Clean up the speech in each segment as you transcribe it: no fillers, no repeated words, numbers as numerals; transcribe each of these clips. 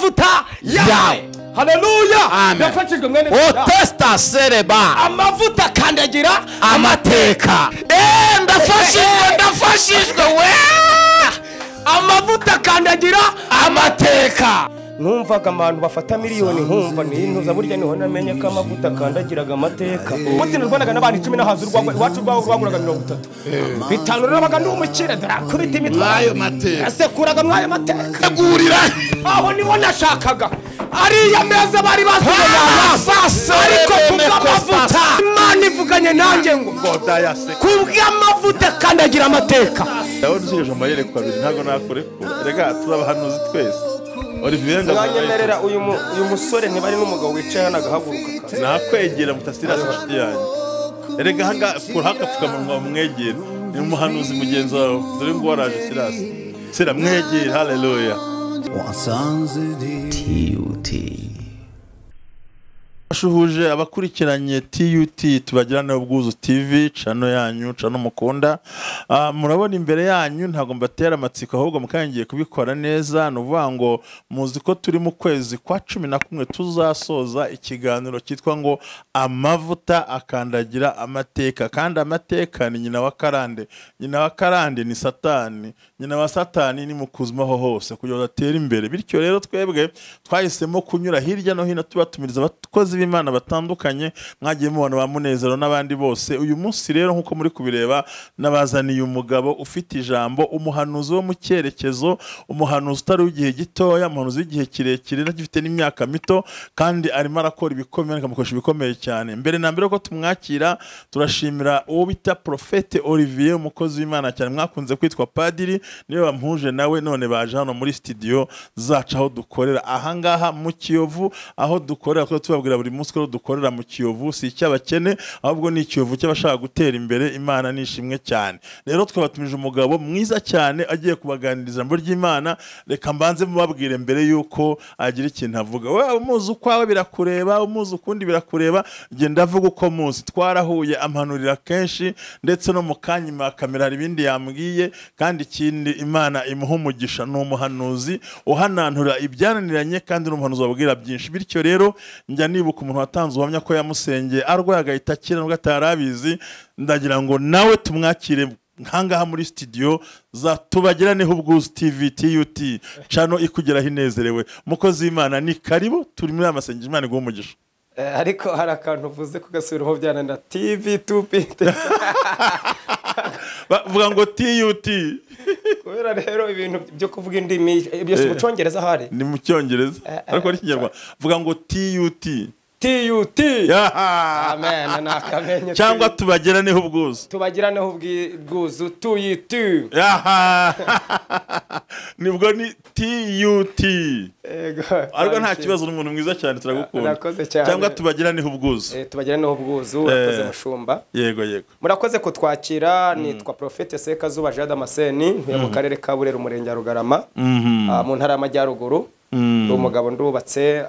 Kubw'amavuta yawe. Haleluya. Ndafashijwe mwene. Otesta sereba. Amavuta akandagira amateka. Ndafashijwe, ndafashijwe we. Amavuta akandagira amateka. Numvaga abantu bafata miliyoni nkumva nintuza burya niho namenye ko amavuta akandagiraga amateka. Umunsi narwanaga n'abantu 10 nahaza urwagwa iwacu rwaguraga 30. Bitanu nabaga ndi umukire ndarakubita imitwe. Mwayo mateka. Asekuraga mwayo mateka. Tegurira. Aho niho nashakaga. Ariya meza bari basuye ariko kubw'amavuta Imana ivuganye nanjye ngo kubw'amavuta akandagira amateka. Ndabona ushijeje amayereko abiri ntago nakurekura. Rega turabahanuzi twese. Olivier nganyemerera uyu musore ntibari n'umugabo wicaye hano agahaguruka. Nakwegera mutasira inshuti yanjye. Erega hanga kurahakapfukamunwa mwegera. Ni umuhanuzi mugenzi wawe dore ngo waraje Sirasi. Sira mwegera, haleluya. TUT. Ashuhuje abakurikiranye TUT tubagirane ubwuzu TV chano yanyu chano mukunda. Murabona imbere yanyu ntago mbatera amatsiko ahubwo mukangiye kubikora neza. Nuvuga ngo muzi ko turi mu kwezi kwa 11 tuzasoza ikiganiro cyitwa ngo amavuta akandagira amateka. Kandi amateka ni nyina wa karande. Nyina wa karande ni Satani. Nyina wa Satani ni mukuzimaho hose kugira ngo atere imbere. Bityo rero twebwe twahisemo kunyura hirya no hino tubatumiriza abakozi b'Imana batandukanye mwagiye mubona ba Munezero n'abandi bose. Uyu munsi rero nkuko muri kubireba nabazaniye umugabo ufite ijambo, umuhanuzi wo mu cyerekezo, umuhanuzi utari w'igihe gitoya, umuhanuzi w'igihe kirekire n'agifite n'imyaka mito, kandi arimo arakora ibikomeye akamukoresha ibikomeye cyane. Mbere na mbere ko tumwakira turashimira uwo bita Prophète Olivier, umukozi w'Imana cyane mwakunze kwitwa Padiri, niwe bampuje nawe none baje hano muri studio zacu aho dukorera ahangaha mu Kiyovu, aho dukorera ko tubabwira buri munsi ko dukorera mu Kiyovu si icy'abakene ahubwo ni Kiyovu cy'abashaka gutera imbere. Imana nishimwe cyane. Rero twabatumije umugabo mwiza cyane agiye kubaganiriza ijambo ry'Imana. Reka mbanze mubabwire mbere yuko agira ikintu avuga. Wewe umuzi ukwawe birakureba, umuzi ukundi birakureba, genda avuga uko muzi. Twarahuye ampanurira kenshi ndetse no mu kanyima kamera hari ibindi yambwiye, kandi ikindi Imana imuha umugisha. Ni umuhanuzi uhananura ibyananiranye kandi ni umuhanuzi wabwira byinshi. Bityo rero njya nibuka umuntu watanze ubuhamya ko yamusengeye arwaye agahita akira nubwo atarabizi. Ndagira ngo nawe tumwakire nkangaha muri studio za tubagiraneho ubwuzu TV TUT chano ikugeraho inezerewe. Mukozi w'Imana ni karibu, turi muri amasengesho Imana iguhe umugisha. Ariko hari akantu uvuze kugasubiraho byananira TV 2P. Bavuga ngo TUT. Kubera rero ibintu byo kuvuga indimi byose mu Cyongereza hari. Ni mu Cyongereza ariko ari Kinyarwanda. Vuga ngo TUT. TUT. Amen, nakamenye. Cyangwa tubagiraneho ubwuzu. Tubagiraneho ubwuzu TUT. Nibwo ni TUT. Ego. Ariko nta kibazo, n'umuntu mwiza cyane turagukunda. Murakoze cyane. Cyangwa tubagiraneho ubwuzu. Tubagiraneho ubwuzu, urakoze mushumba. Yego yego. Murakoze kutwakira. Nitwa Prophète Sekazuba Jean Damascene, ntuye mu karere ka Burera umurenge wa Rugarama, mu ntara y'Amajyaruguru. Ndi umugabo ndubatse,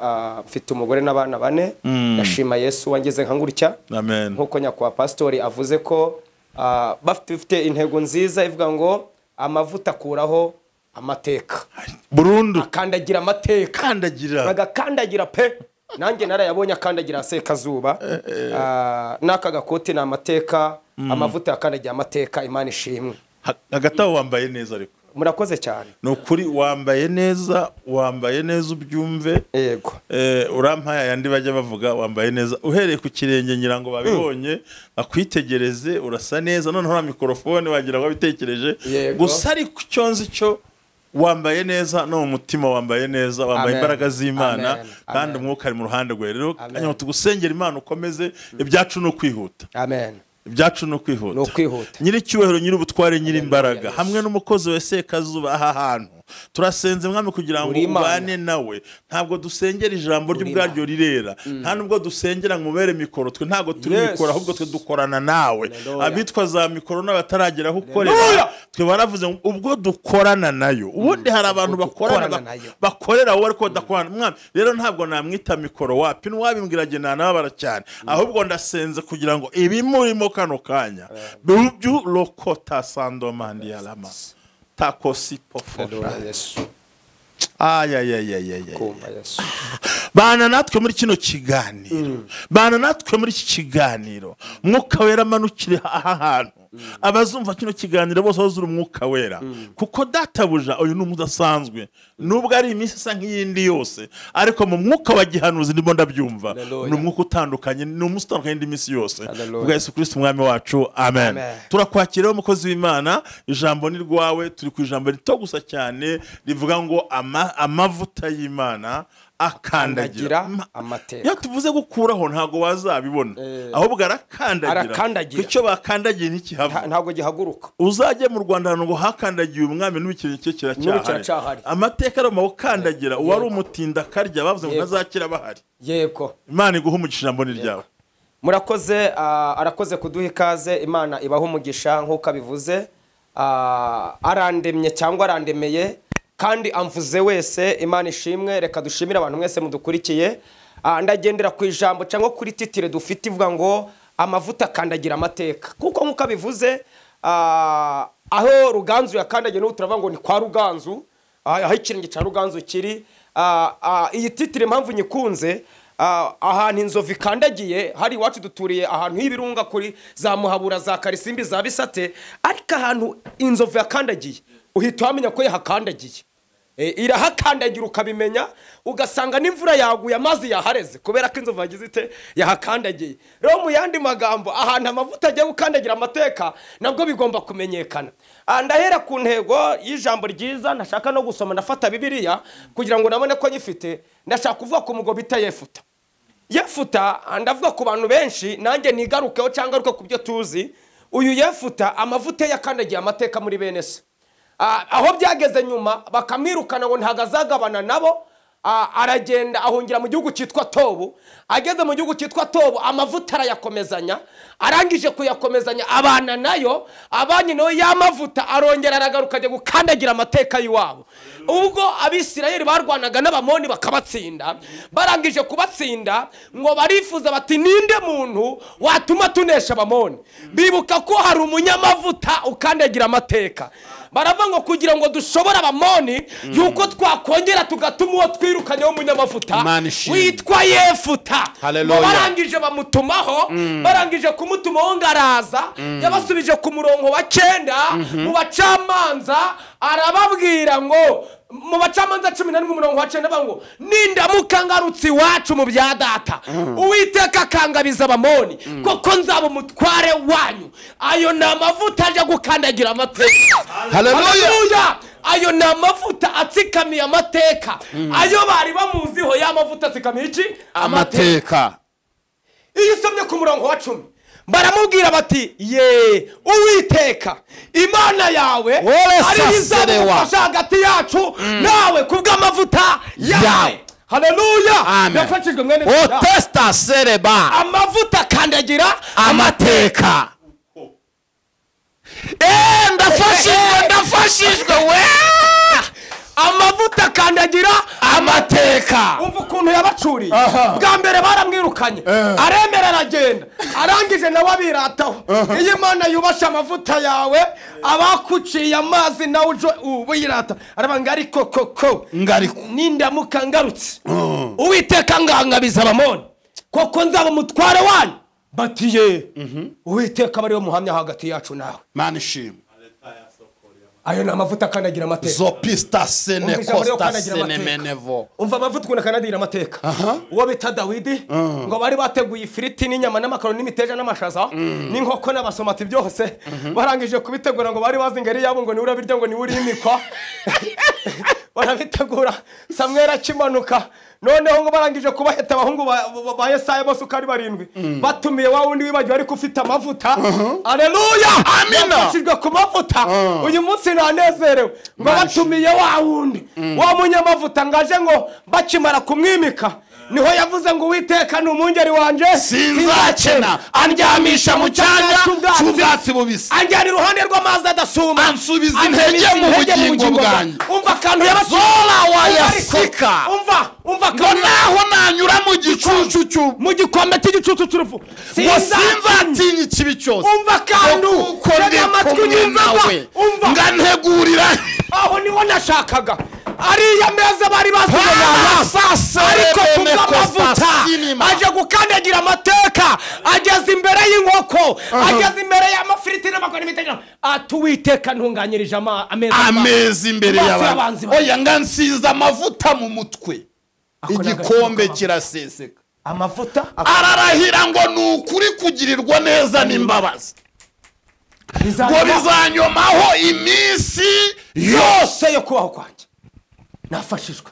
mfite umugore n'abana bane. Ndashima Yesu wangeze nka ngutya. Amen. Nkuko nyakwa pastori avuze ko bafite intego nziza ivuga ngo amavuta akuraho amateka burundu, akandagira amateka, kandagira bagakandagira pe. Nanjye narayabonye akandagira Sekazuba. N'aka gakote ni amateka, amavuta akandagira amateka. Imana ishimwe. Hagati wambaye neza ariko. Murakoze cyane. Nukuri wambaye neza, wambaye neza ubyumve. Yego. Urampaya yandi bajya bavuga wambaye neza. Uhereye ku kirenge ngira ngo babibonye, bakwitegereze urasa neza. Noneho na microphone wagira ngo bitekereje. Gusa ariko icyo nzi cyo wambaye neza no mu mutima wambaye neza, wambaye imbaraga z'Imana kandi umwuka ari mu ruhande rwawe. Rero kanya tugusengera Imana ukomeze ibyacu no kwihuta. Amen. Ibyacu no kwihuta. No kwihuta. Nyiri cyubahiro, nyiri ubutware, nyiri imbaraga hamwe n'umukozi we Sekazuba aha hantu turasenze mwami kugira ngo ubane nawe. Ntabwo dusengera ijambo ry'ubwaryo rirera, nta nubwo dusengera ngo mubere mikoro, twe ntabwo turi mikoro ahubwo twe dukorana nawe. Abitwa za mikoro n'abataragera aho ukorera twe baravuze ubwo dukorana nayo. Ubundi hari abantu bakorana bakorera wowe ariko badakorana mwami. Rero ntabwo namwita mikoro wapi nwabimbwira jye nanababara cyane, ahubwo ndasenze kugira ngo ibimurimo kano kanya byu lokota sandomandi alama. Takosi pofo. Ayayayayaya. Bana natwe muri kino kiganiro, bana natwe muri iki kiganiro, Mwuka Wera amanukire aha hantu. Abazumva kino kiganiro bose bazura Umwuka Wera, kuko databuja uyu ni umudasanzwe, nubwo ari iminsi isa nk'iyindi yose, ariko mu mwuka wa gihanuzi ndimo ndabyumva, ni umwuka utandukanye, ni umunsi utandukanye n'indi minsi yose. Kubwa Yesu Kristo umwami wacu, amen. Turakwakira umukozi w'Imana, ijambo ni rwawe, turi ku ijambo rito gusa cyane rivuga ngo amavuta y'Imana akandagira amateka. Iyo tuvuze gukuraho ntago wazabibona, ahubwo arakandagira. Icyo bakandagiye ntikihava, ntago gihaguruka. Uzajye mu Rwanda hano ngo hakandagiye umwami n'ibikirenge cye kiracyahari. Amateka ari mu gukandagira, uwari umutinda akarya bavuze ngo ntazakira bahari. Yego, Imana iguhe umugisha, ijambo ni ryawe. Murakoze, arakoze kuduha ikaze. Imana ibaho umugisha nk'uko abivuze. Arandemye cyangwa arandemeye kandi amvuze wese, Imana ishimwe. Reka dushimire abantu mwese mudukurikiye. Ndagendera ku ijambo cyangwa kuri titire dufite ivuga ngo amavuta akandagira amateka, kuko nkuko abivuze aho Ruganzu yakandagiye n'ubu turavuga ngo ni kwa Ruganzu, aho ikirenge cya Ruganzu kiri. Iyi titire impamvu nyikunze, ahantu inzovu ikandagiye hari iwacu duturiye ahantu h'ibirunga kuri za Muhabura, za Karisimbi, za Bisate, ariko ahantu inzovu yakandagiye uhita wamenya ko yahakandagiye. Irahakandagira ukabimenya, ugasanga n'imvura yaguye amazi yahareze kubera ko inzovu yagize ite, yahakandagiye. Rero mu yandi magambo, ahantu amavuta agiye gukandagira amateka nabwo bigomba kumenyekana. Ndahera ku ntego y'ijambo ryiza, ndashaka no gusoma, ndafata Bibiliya kugira ngo nabone ko nyifite. Ndashaka kuvuga ku mugabo bita Yefuta. Yefuta ndavuga ku bantu benshi, nanjye nigarukeho cyangwa ngaruke ku byo tuzi. Uyu Yefuta amavuta yakandagiye amateka muri bene se. Aho byageze nyuma bakamwirukana ngo ntago azagabana nabo, aragenda ahungira mu gihugu cyitwa Tobu. Ageze mu gihugu cyitwa Tobu amavuta arayakomezanya, arangije kuyakomezanya abana nayo, abanye nayo y'amavuta arongera aragaruka ajya gukandagira amateka y'iwabo. Ubwo Abisirayeli barwanaga n'Abamoni bakabatsinda, barangije kubatsinda ngo barifuza bati ninde muntu watuma tunesha Abamoni? Bibuka ko hari umunyamavuta ukandagira amateka. Baravuga ngo kugira ngo dushobore Abamoni yuko twakongera tugatuma uwo twirukanye w'umunyamavuta witwa Yefuta. Barangije bamutumaho, barangije kumutumaho ngaraza, yabasubije ku murongo wa 9 mu bacamanza, arababwira ngo mu bacamanza 11 umurongo wa 9 bango nindamuka ngarutse iwacu mu bya data, Uwiteka akangabiza Abamoni, koko nzaba umutware wanyu. Ayo ni amavuta aje gukandagira amateka. Haleluya! Ayo ni amavuta atsikamiye amateka. Ayo bari bamuziho ya mavuta atsikamiye iki? Amateka. Iyo usomye ku murongo wa 10 baramubwira bati ye Uwiteka Imana yawe ari izabufasha hagati yacu nawe kubw'amavuta yawe. Haleluya! Yafashijwe mwene Otesta sereba. Amavuta akandagira amateka. Ndafashijwe, ndafashijwe we. Amavuta akandagira amateka. Umva ukuntu yabacuriye. Bwa mbere baramwirukanye, aremera aragenda, arangije nawe abirataho. Iyo Imana yubasha amavuta yawe, abakuciye amazi nawe ubuyirata. Arabanga ariko koko nindamuka ngarutse, Uwiteka ngangabiza Abamoni, koko nzaba umutware wanyu. Batiye Uwiteka bari muhamya hagati yacu nawe. Mana ishimwe. Ayo ni amavuta akandagira amateka. Zopista sene costa sene menevo. Umva amavuta ukuntu akandagira amateka. Uwo bita Dawidi ngo bari bateguye ifiriti n'inyama n'amakaroni n'imiteja n'amashaza n'inkoko n'abasomati byose, barangije kubitegura ngo bari bazi ngeri yabo ngo ni urabirya ngo ni urimikwa. Barabitegura, Samweli akimanuka. Noneho ngo barangije kubaheta abahungu ba Yesaya bose uko ari barindwi, batumiye wa wundi wibagiwe ariko ufite amavuta. Haleluya! Amina. Yafashijwe ku mavuta. Uyu munsi nanezerewe ngo batumiye wa wundi wa munyamavuta ngaje ngo bakimara kumwimika niho yavuze ngo Uwiteka ni umwungeri wanje sinzakena, andyamisha mu cyanya cy'ubwatsi bubisi, anjyana iruhande rw'amazi adasuma, ansubiza intege mu bugingo bwanjye. Umva akantu yabasola wayasika. Umva ngo naho nanyura mu gicucu cyo mu gikombe cy'igicucu cy'urupfu ngo sinzatinya ikibi cyose. Umva akantu tega amatwi unyumva, umva ngantegurira. Aho niho nashakaga. Ariya meza bari basize, ariko kubw'amavuta aje gukandagira amateka, ageze imbere y'inkoko, ageze imbere y'amafiriti n'amakoni n'imitegano, ati Uwiteka ntunganyirije ameza imbere y'abanzi. Oya nga nsize amavuta mu mutwe, igikombe kiraseseka. Amavuta ararahira ngo ni ukuri kugirirwa neza n'imbabazi ngo bizanyomaho iminsi yose yo kubaho kwanjye. Nafashijwe.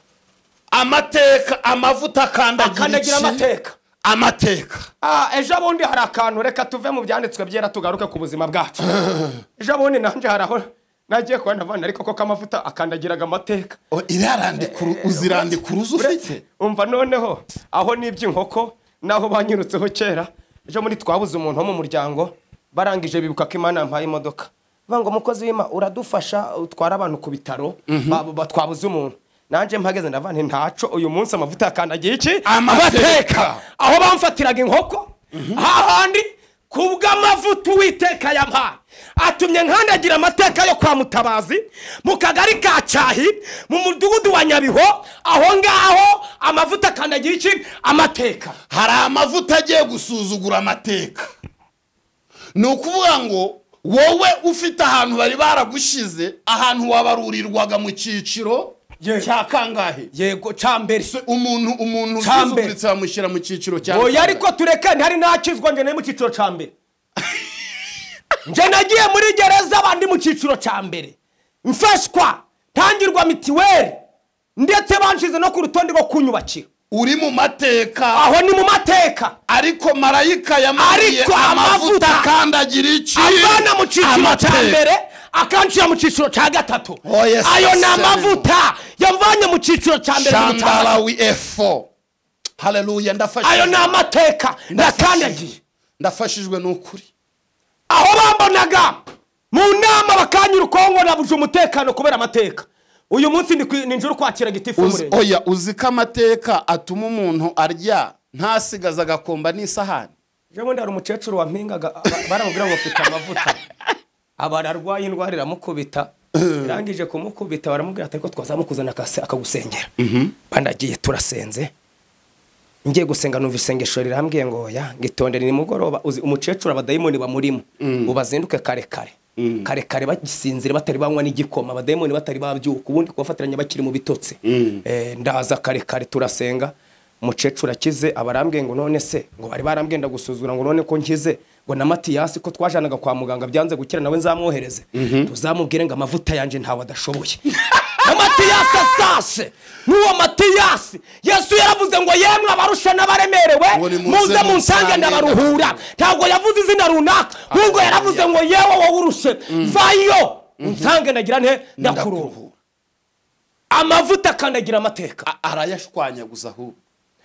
Amateka, amavuta akandagira amateka. Amateka. Ejo bundi hari akantu, reka tuve mu byanditswe byera tugaruke ku buzima bwacu. Ejo bundi nanje haraho nagiye kubona abana, ariko koko amavuta akandagiraga amateka. Uzirandika uruzi ufite. Umva noneho aho n'iby'inkoko naho banyirutseho kera. Ejo muri twabuze umuntu wo mu muryango, barangije bibuka ko Imana yampaye imodoka. Ngo mukozi w'Imana uradufasha utwara abantu ku bitaro, twabuze umuntu. Nanje mpageze ndavana ntaco, uyu munsi amavuta akandagiye iki? Amateka. Aho bamfatiraga inkoko hahandi, kubw'amavuta Uwiteka yampaye atumye nkandagira amateka yo kwa Mutabazi mu kagari ka Cyahi mu mudugudu wa Nyabiho. Aho ngaho amavuta akandagira iki? Amateka. Hari amavuta agiye gusuzugura amateka. Ni ukuvuga ngo wowe ufite ahantu bari baragushize, ahantu wabarurirwaga mu cyiciro cya kangahe? Yego, cya mbere. Umuntu usuzuguritse bamushyira mu cyiciro cya mbere. Oya, ariko tureke ntari nakizwa nge mu cyiciro cya mbere. Nje nagiye muri gereza abandi mu cyiciro cya mbere, mfashwa tangirwa mitiweli, ndetse banshize no ku rutonde rwo kunyubakira. Uri mu mateka. Aho ni mu mateka. Ariko marayika yamuriye amavuta akandagira iki? Avana mu cyiciro cya mbere akanshyira mu cyiciro cya gatatu. Ayo ni amavuta yamvanye mu cyiciro cya mbere. Shandarawi efo. Haleluya, ndafashijwe. Ayo ni amateka ndakandagiye. Ndafashijwe n'ukuri. Aho bambonaga mu nama bakanyira ngo nabuje umutekano kubera amateka. Uyu munsi ni njuru kwakira gitifu umurenge. Oya, uzi ko amateka atuma umuntu arya ntasigaza agakomba n'isahani. Ejo bundi hari umukecuru wampingaga, baramubwira ngo ufite amavuta, abararwaye indwara iramukubita, irangije kumukubita baramubwira ati ariko twazamukuzana akagusengera. Bandagiye turasenze, ngiye gusenga numva isengesho rirambwiye ngo oya, ngitondere ni mugoroba. Uzi umukecuru abadayimoni bamurimo, ubazinduke kare kare kare kare bagisinzira batari banywa n'igikoma, abadayimoni batari babyuka, ubundi kubafatiranya bakiri mu bitotsi. Ndaza kare kare turasenga, umukecuru akize, abarambwiye ngo none se ngo bari barambwiye ndagusuzugura ngo none ko nkize, ngo na Matiyasi ko twajanaga kwa muganga byanze gukira nawe nzamwohereze, tuzamubwire ngo amavuta yanje ntawe adashoboye. Na Matiyasi asase n'uwo Matiyasi Yesu yaravuze ngo yemwe abarusha n'abaremerewe muze munsange ndabaruhura. Ntabwo yavuze izina runaka, ahubwo yaravuze ngo yewe wowe urushe vayo unsange ndagira nte ndakuruhura. Amavuta akandagira amateka, arayashwanyaguza ahubwo.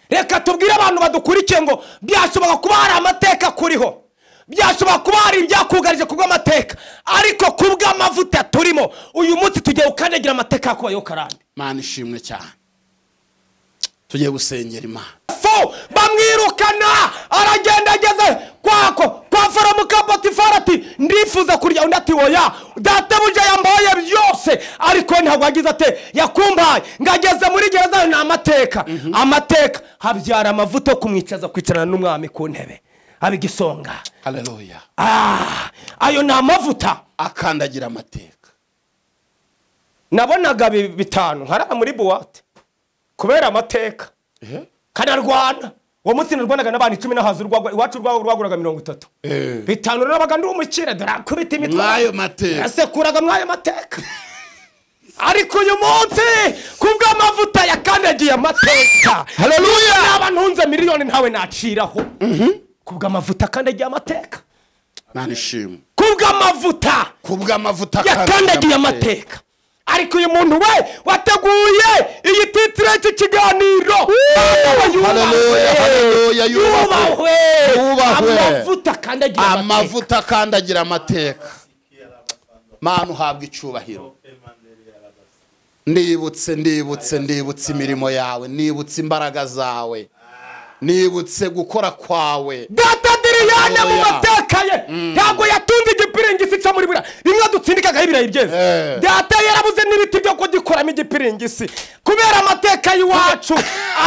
Reka tubwire abantu badukurikiye ngo byashoboka kuba hari amateka kuriho, byashoboka kuba hari ibyakugarije kubw'amateka, ariko kubw'amavuta turimo uyu munsi tugiye gukandagira amateka yakubayeho karande. Mana ishimwe cyane. Tugiye gusengera Imana. Bamwirukana aragenda ageze kwako kwa Faramuka Potifari ati ndifuza kurya, undi ati oya databuja yambaye byose, ariko ntabwo yagize ate yakumbaye. Ngageze muri gereza ni amateka. Amateka habyara amavuta yo kumwicaza kwicarana n'umwami ku ntebe abigisonga. Haleluya. Ayo ni amavuta akandagira amateka. Nabonaga bitanu nkarara muri buwate kubera amateka. Kanarwana uwo munsi narwanaga n'abantu 10 nahaza urwagwa iwacu rwaguraga 30. Bitanu nabaga ndi umukire dorakubita imitwe mwayo mateka, yasekuraga mwayo mateka. Ariko uyu munsi kubw'amavuta yakandagiye amateka. Haleluya. Naba ntunze miliyoni ntawe naciraho. Kubw'amavuta akandagiye amateka. Mana ishimwe. Kubw'amavuta yakandagiye amateka. Ariko uyu muntu we wateguye iyi titire cy'ikiganiro, haleluya, haleluya, yubahwe, amavuta akandagira amateka, amavuta akandagira amateka. Mana uhabwa icyubahiro. Ndibutse, ndibutse, ndibutse imirimo yawe, nibutse imbaraga zawe, nibutse gukora kwawe. Data Diriyane mu mateka ye ntabwo yatunze igipiringisi cyo muri buriya bimwe dutsindikagaho ibirayi byeze. Data Yarabuze n'ibiti byo kugikoramo igipiringisi kubera amateka y'iwacu,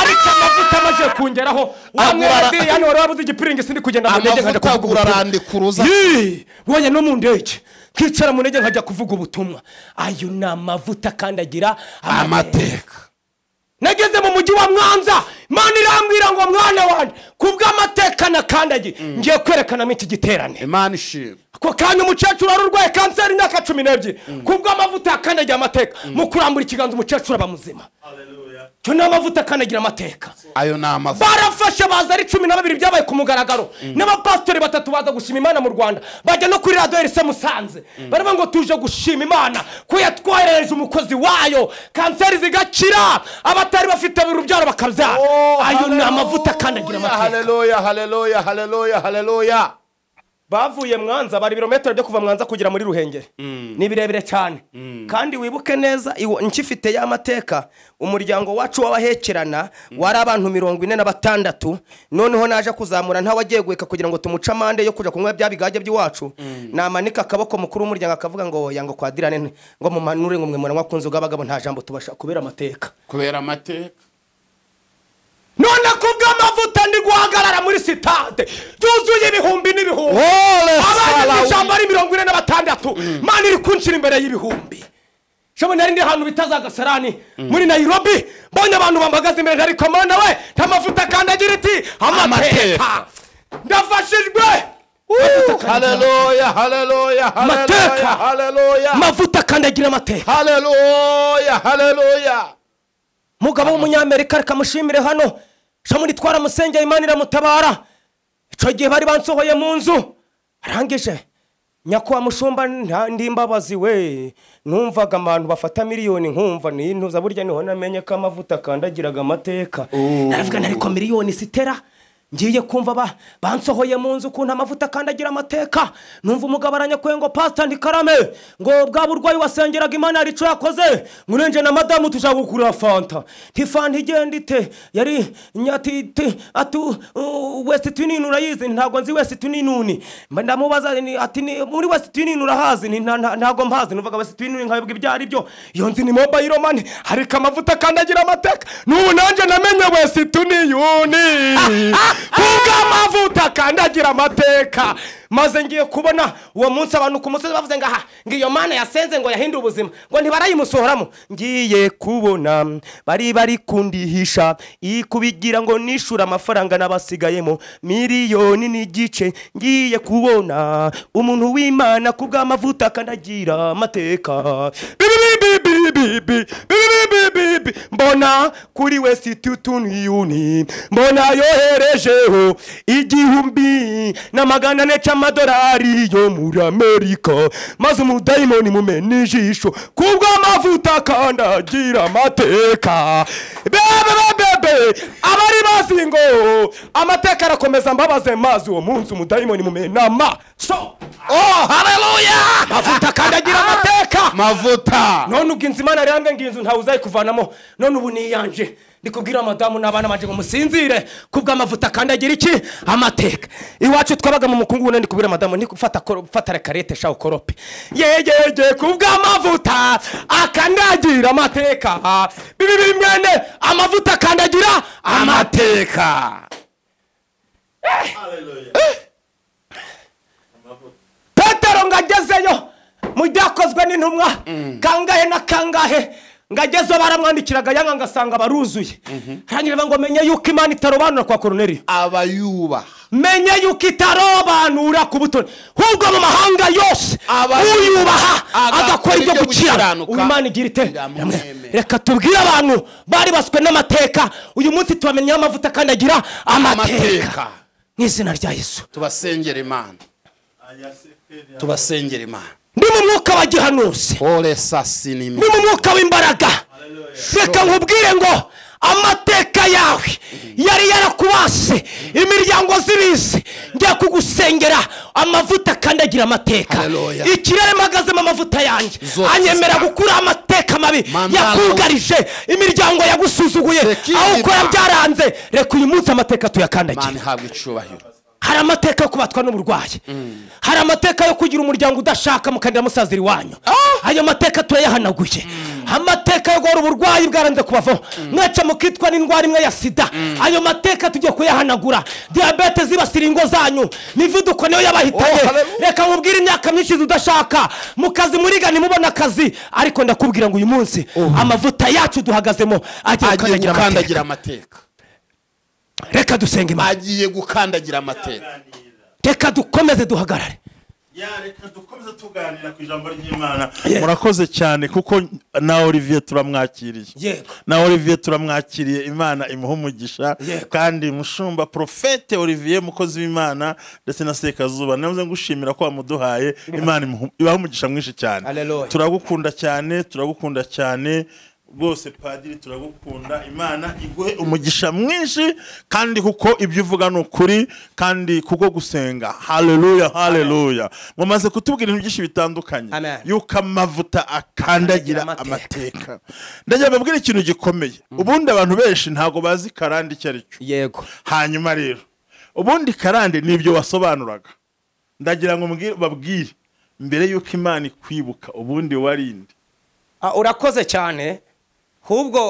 ariko amavuta amaze kungeraho. Wamwe hano wari wabuze igipiringisi, ndi kugenda mu ndege nkajya kuvuga ubutumwa. Wowe no mu ndege nkicara mu ndege nkajya kuvuga ubutumwa. Ayo ni amavuta akandagira amateka. Nageze mu mujyi wa Mwanza, Imana irambwira ngo mwana wanjye, kubw'amateka nakandagiye ngiye kwerekanamo iki giterane. Imana ishimwe. Ako kanya umukecuru wari urwaye kanseri imyaka 12, kubw'amavuta akandagira amateka, mu kurambura ikiganza umukecuru aba muzima. Cyo ni amavuta akandagira amateka. Ayo ni amavuta. Barafashe baza ari 12 byabaye ku mugaragaro. N'abapasitori 3 baza gushima Imana mu Rwanda, bajya no kuri radio RC Musanze. Baravuga ngo tuje gushima Imana ko yatwoherereje umukozi wayo, kanseri zigakira, abatari bafite urubyaro bakabyara. Ayo ni amavuta akandagira amateka. Haleluya, haleluya, haleluya, haleluya. Bavuye Mwanza, bari ibirometero byo kuva Mwanza kugera muri Ruhengeri. Ni birebire cyane. Kandi wibuke neza, nkifite ya mateka, umuryango wacu w'abahekerana wari abantu 46, noneho naje kuzamura ntawagiye guheka kugira ngo tumuce amande yo kuja kunywa bya bigage by'iwacu. Namanika akaboko mukuru w'umuryango akavuga ngo yango kwadirane ngo mumanure ngo mwe muranywa ku nzoga abagabo nta jambo tubasha kubera amateka. Kubera amateka. None kubw'amavuta ndi guhagarara muri sitade yuzuye ibihumbi n'ibihumbi. Abandi ijambo ari 46, Imana iri kunshira imbere y'ibihumbi. Shobora nari ndi ahantu bitazagasarani muri Nairobi, mbonye abantu bambagaze imbere, ariko Mana we, ntamavuta akandagira iti amateka. Ndafashijwe. Haleluya, haleluya, haleluya, haleluya. Mavuta akandagira amateka. Haleluya, haleluya. Mugabo w'umunyamerika reka mushimire hano. Shamuri twaramusengeye Imana iramutabara. Ico gihe bari bansohoye mu nzu, arangije nyakwa mushumba ndi mbabazi we, numvaga abantu bafata miliyoni nkumva ni intuza, burya niho namenye ko amavuta akandagiraga amateka. Naravuga ariko miliyoni sitera ngiye kumva bansohoye mu nzu kuntu amavuta akandagira amateka. Numva umugabo aranyakwe ngo pastor ntikarame, ngo bwa burwayi wasengeraga Imana hari ico yakoze, ngurenje na madamu tuja gukura fanta. Nti fanta igenda ite? Yari nyati atu West Union urayizi? Ntago nzi West Union. Ndamubaza ati muri West Union urahazi? Ntago mpazi. Numvaga West Union nkabibwa ibyo ari byo. Iyo nzi ni mobile money, ariko amavuta akandagira amateka. N'ubu nanje namenye West Union. Kubw'amavuta akandagira amateka. Maze ngiye kubona uwo munsi abantu ku musozi bavuze ngaha ngiyo Mana yasenze ngo yahinduye ubuzima, ngo ntibarayimusohoramo. Ngiye kubona bari kundihisha ikubigira ngo nishura amafaranga n'abasigayemo 1.5 miliyoni. Ngiye kubona umuntu w'Imana kubw'amavuta akandagira amateka. Mbona kuri West Union, mbona yoherejeho 1400 cy'amadolari yo muri Amerika, maze umudayimoni mumena ijisho kubw'amavuta akandagira amateka. Bebe abari bazi ngo amateka arakomeza, mbabaze mazi uwo munsi umudayimoni mumena amaso. Oh, haleluya! Mavuta akandagira amateka. Mavuta. None ubwo inzu Imana yarambwiye ngo inzu ntawe uzayikuvanamo, none ubu ni iyanje. Ndikubwira madamu n'abana banje ngo musinzire kubw'amavuta akandagira iki? Amateka. Iwacu twabaga mu mukungu, none ndikubwira madamu nikufata fata rekarete sha ukorope. Yegege kubw'amavuta akandagira amateka. Bibi mwene amavuta akandagira amateka. Haleluya. Petero ngagezeyo mu byakozwe n'intumwa kangahe na kangahe ngagezo baramwandikiraga yanga ngasanga baruzuye. Harangira ngo menye yuko Imana itarobanura kwa Korneliyo, abayubaha. Menye yuko itarobanura ku butoni, ahubwo mu mahanga yose uyubaha agakora ibyo gukiranuka Imana igira ite? Reka tubwire abantu bari baswe n'amateka uyu munsi tubamenye amavuta akandagira amateka mu izina rya Yesu. Tubasengera Imana, tubasengera Imana. Ndi mu mwuka wa gihanuzi, ndi mu mwuka w'imbaraga. Reka nkubwire ngo amateka yawe yari yarakubase, imiryango zibisi, ngiye kugusengera amavuta akandagira amateka. Ikirere mpagazemo amavuta yanjye anyemera gukura amateka mabi yakugarije, imiryango yagusuzuguye, aho ukora byaranze. Reka uyu munsi amateka tuyakandagira. Hari amateka yo kubatwa n'uburwayi, hari amateka yo kugira umuryango udashaka mukandira musazira iwanyu. Ayo mateka turayahanaguye. Amateka yo guhora uburwayi bwaranze kubavaho, mwaca mukitwa n'indwara imwe ya sida, ayo mateka tugiye kuyahanagura. Diyabete zibasira ingo zanyu, imivuduko niyo yabahitanye. Reka nkubwire, imyaka myinshi udashaka mu kazi, muriga ntimubone akazi, ariko ndakubwira ngo uyu munsi amavuta yacu duhagazemo agiye gukandagira amateka. Reka dusenga Imana. Agiye gukandagira amateka. Reka dukomeze duhagarare. Reka dukomeze tuganira ku ijambo ry'Imana. Murakoze cyane kuko na Olivier turamwakiriye. Na Olivier turamwakiriye, Imana imuha umugisha. Kandi mushumba Prophète Olivier mukozi w'Imana ndetse na Sekazuba, navuze ngushimira ko wamuduhaye. Imana ibaha umugisha mwinshi cyane. Turagukunda cyane, turagukunda cyane rwose padiri, turagukunda. Imana iguhe umugisha mwinshi, kandi kuko ibyo uvuga ni ukuri, kandi kuko gusenga. Haleluya, haleluya. Mumaze kutubwira ibintu byinshi bitandukanye yuko amavuta akandagira amateka. Ndagira mbabwire ikintu gikomeye. Ubundi abantu benshi ntago bazi karande icyo ari cyo. Yego. Hanyuma rero ubundi karande nibyo wasobanuraga. Ndagira ngo babwire mbere yuko Imana ikwibuka ubundi warinde. Urakoze cyane. Hubwo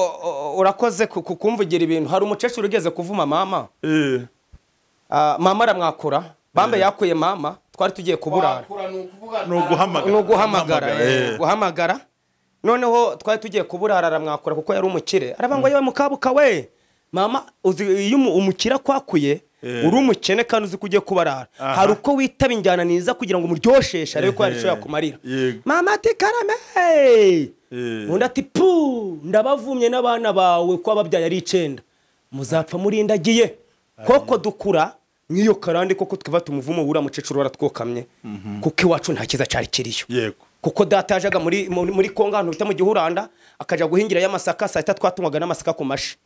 urakoze kukumvugira ibintu. Hari umukecuru ugeze kuvuma mama. Mama aramwakura, bambe yakuye mama, twari tugiye kuburara. No guhamagara. Noneho twari tugiye kuburara aramwakura kuko yari umukire. Arabangwa yewe mukabuka we. Mama uzi iyo umukira kwakuye uri umukene kandi uzi kugiye kubarara. Hari uko witaba injyana niza kugira ngo umuryosheshe arebe ko yarishoya kumarira. Mama ati karame. Undi ati pu ndabavumye n'abana bawe ko ababyaye ari 9 muzapfa murindagiye. Koko dukura nk'iyo karande koko twiva tumuvumo wura mukecuru waratwokamye, kuko iwacu nta kiza cyari kiriyo. Yego. Kuko data yajaga muri Kongo ahantu bita mu Gihuranda, akaja guhingira y'amasaka, saa 3 twatunywaga n'amasaka ku mashi.